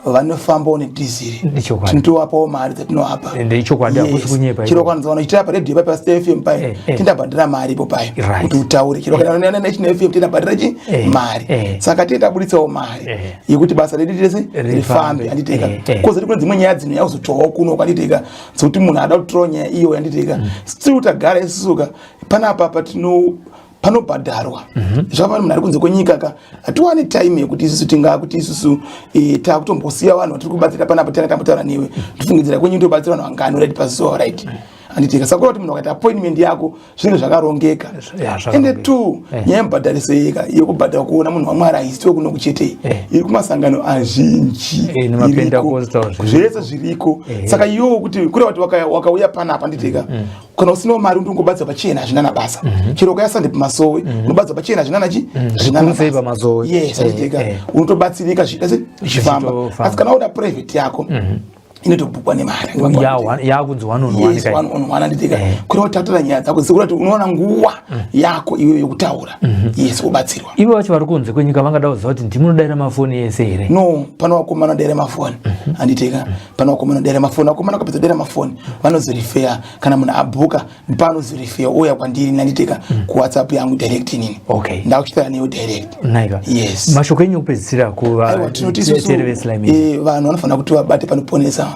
vanofambawo nedhiziri. Tinotovapawo mari dzatinovapa. Ende ichokwadi, hakusi kunyepa. Chero kwanza uchitora paredhiyo pai, paStar FM pai, tindabhadhara mari ipo pai kuti utaure. Chero kana National FM, tindabhadhara chi mari. Saka tiye tabuditsawo mari yekuti basa redu rese Rifambe. rifambe, anditeka. Kozoti kune dzimwe nyaya dzinouya kuzotorawo kuno, kwanditeka, dzokuti munhu ada kutorawo nyaya iyo, yanditeka, still tagara isusuka panapa patino panobhadharwa. Zvakafanana munhu ari kunze kwenyika ka, hatiwani time yekuti isusu tingakuti isusu takutombosiya vanhu vatiri kubatsira panapa. Tanga tambotaura newe, ndifungidzira kwenyu tobatsira vanhu vangani right pazuva, right, handitika? Saka kuti munhu akaita appointment yako, zvinhu zvakarongeka. Ya, Ende zvakarongeka. two, nyaya yemubhadhariso yeka yekubhadhara kuona munhu waMwari haisitiwe kuno kuchetei, iri kumasangano azhinji. NemaPentecostal iriko. zviriko. Zvese zviriko. Saka iyowo kuti kureva kuti wakauya panapa, nditika, kana usinawo mari undongobatsira pachena, hazvina nabasa. Chero ukauya Sunday pamasowe, unobatsira pachena, hazvina nachi hazvina Zvikuru sei nabasa. pamasowe. Yes, handitika, unotobatsirika zviita se zvichifamba. Zvichitofamba. Asi kana uda private yako, inotobhukwa nemari. Yakunzi one on one Yes, kai. one on one, handitika. Kureva kuti tatora nyaya dzako, sekuti kuti unoona nguva yako iweyo yekutaura, yes, ubatsirwa. Ivo vacho vari kunze kwenyika vangada kuziva kuti ndimunodaira mafoni ese here? No, pane vakomana vanodaira mafoni, handitika. Pane vakomana vanodaira mafoni. Vakomana vakapedza kudaira mafoni, vanozorifeya. Kana munhu abhuka, paanozorifeya ouya kwandiri, nanditika, kuWhatsApp yangu direct inini. Ndakuchitaura newe direct. Naika. Yes. Mashoko enyu ekupedzisira Aiwa, tinoti isusu kuvateereri veSly Media? Vanhu vanofanira kuti vabate panoponesa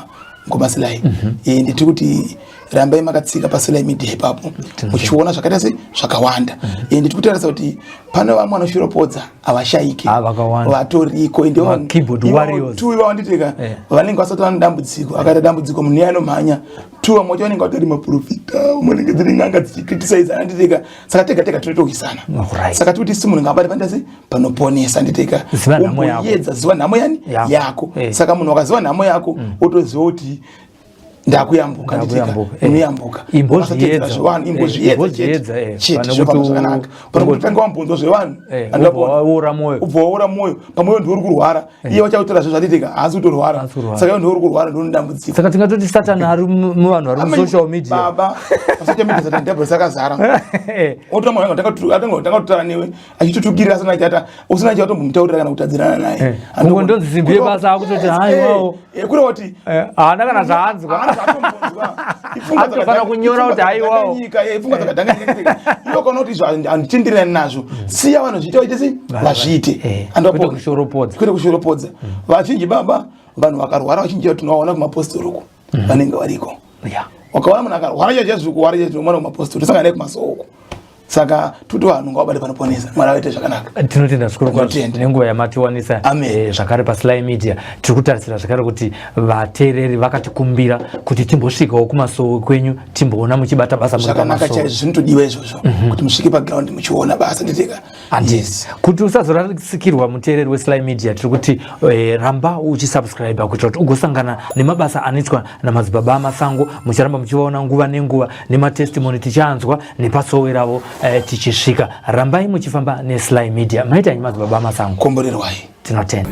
ngomaSly. Nditiri kuti rambai makatsika paSly Media ipapo, muchiona zvakaita se zvakawanda. Nditiri kutarisa kuti pane vamwe vanoshoropodza havashayiki. Ah, vakawanda. Vatoriko. Ende Ma-keyboard warriors. Tu ivavo, nditika, vanenge vasati vane dambudziko. Akaita dambudziko, munhu iye anomhanya. Tu vamwe vacho vanenge vatori maprofita, vamwe vanenge dziri n'anga dzichicriticize, anditika. Saka tega tega tinotowisana. Saka tikuti isi munhu ngaabate pandasi panoponesa, nditika. Ziva nhamo yako. Umboyedza, ziva nhamo yani Yako. yako. Saka munhu wakaziva nhamo yako, otoziva kuti ndakuyambuka, nditika. Ndakuyambuka, eh. Unoyambuka. Imbozviedza. Ukasateedzera zvevanhu, imbozviedza. Imbozviedza, chete. eh. Chete, Pane zvinofamba kuti zvakanaka. Pane kuti utange wambonzwa zvevanhu, Ubva waora mwoyo. Ubva waora mwoyo. Pamwe ndiwe uri kurwara, iye vachakutora zve zvatitika, haasi kutorwara. Haasi kurwara. Saka iwe ndiwe uri kurwara, ndiwe une dambudziko. Saka tingatoti Satani ari muvanhu vari musocial media? Baba, pasocial media Satani devil sakazara. Otora munhu atanga kutaura newe achitotukirira, asina chata usina chatombomutaurira kana kutadzirana naye. Kungo ndonzi simbi yebasa, akutoti haiwawo. Kureva kuti Haana kana zvaanzwa. Haana zvaatombonzwa. Ipfungwa Anotofanira kunyora kuti haiwawo. dzakadhanganyika, ipfungwa dzakadhanganyika. Iwe ukaona kuti izvo handitenderani nazvo, siya vanhu zviite, vaite sei, vazviite. Kwete kushoropodza. Kwete kushoropodza. Vazhinji baba, vanhu vakarwara vazhinji tinovaona kumapostori uko, vanenge variko. Wakaona munhu akarwara chaizvo, kurwara chaizvo, tinomuona kumapostori, tosangana naye kumasoko. Saka tuti vanhu ngavabate panoponesa, Mwari avaite zvakanaka. Tinotenda zvikuru kwazvo Tinotenda. nenguva yamatiwanisa. Amen. Zvakare paSly Media tiri kutarisira zvakare kuti vateereri vakatikumbira kuti timbosvikawo kumasowe kwenyu, timboona muchibata basa muri Zvakanaka pamasowe. chaizvo, zvinotodiwa izvozvo, kuti musvike paground muchiona basa, nditika. Yes. Kuti usazorasikirwa, muteereri weSly Media, tiri kuti ramba uchisubscribe kuitira kuti ugosangana nemabasa anoitwa namadzibaba aMasango. Mucharamba muchivaona nguva nenguva, nematestimony tichanzwa nepasowe ravo tichisvika. Rambai muchifamba neSly Media. Maita henyu, madzibaba aMasango. Komborerwai. Tinotenda.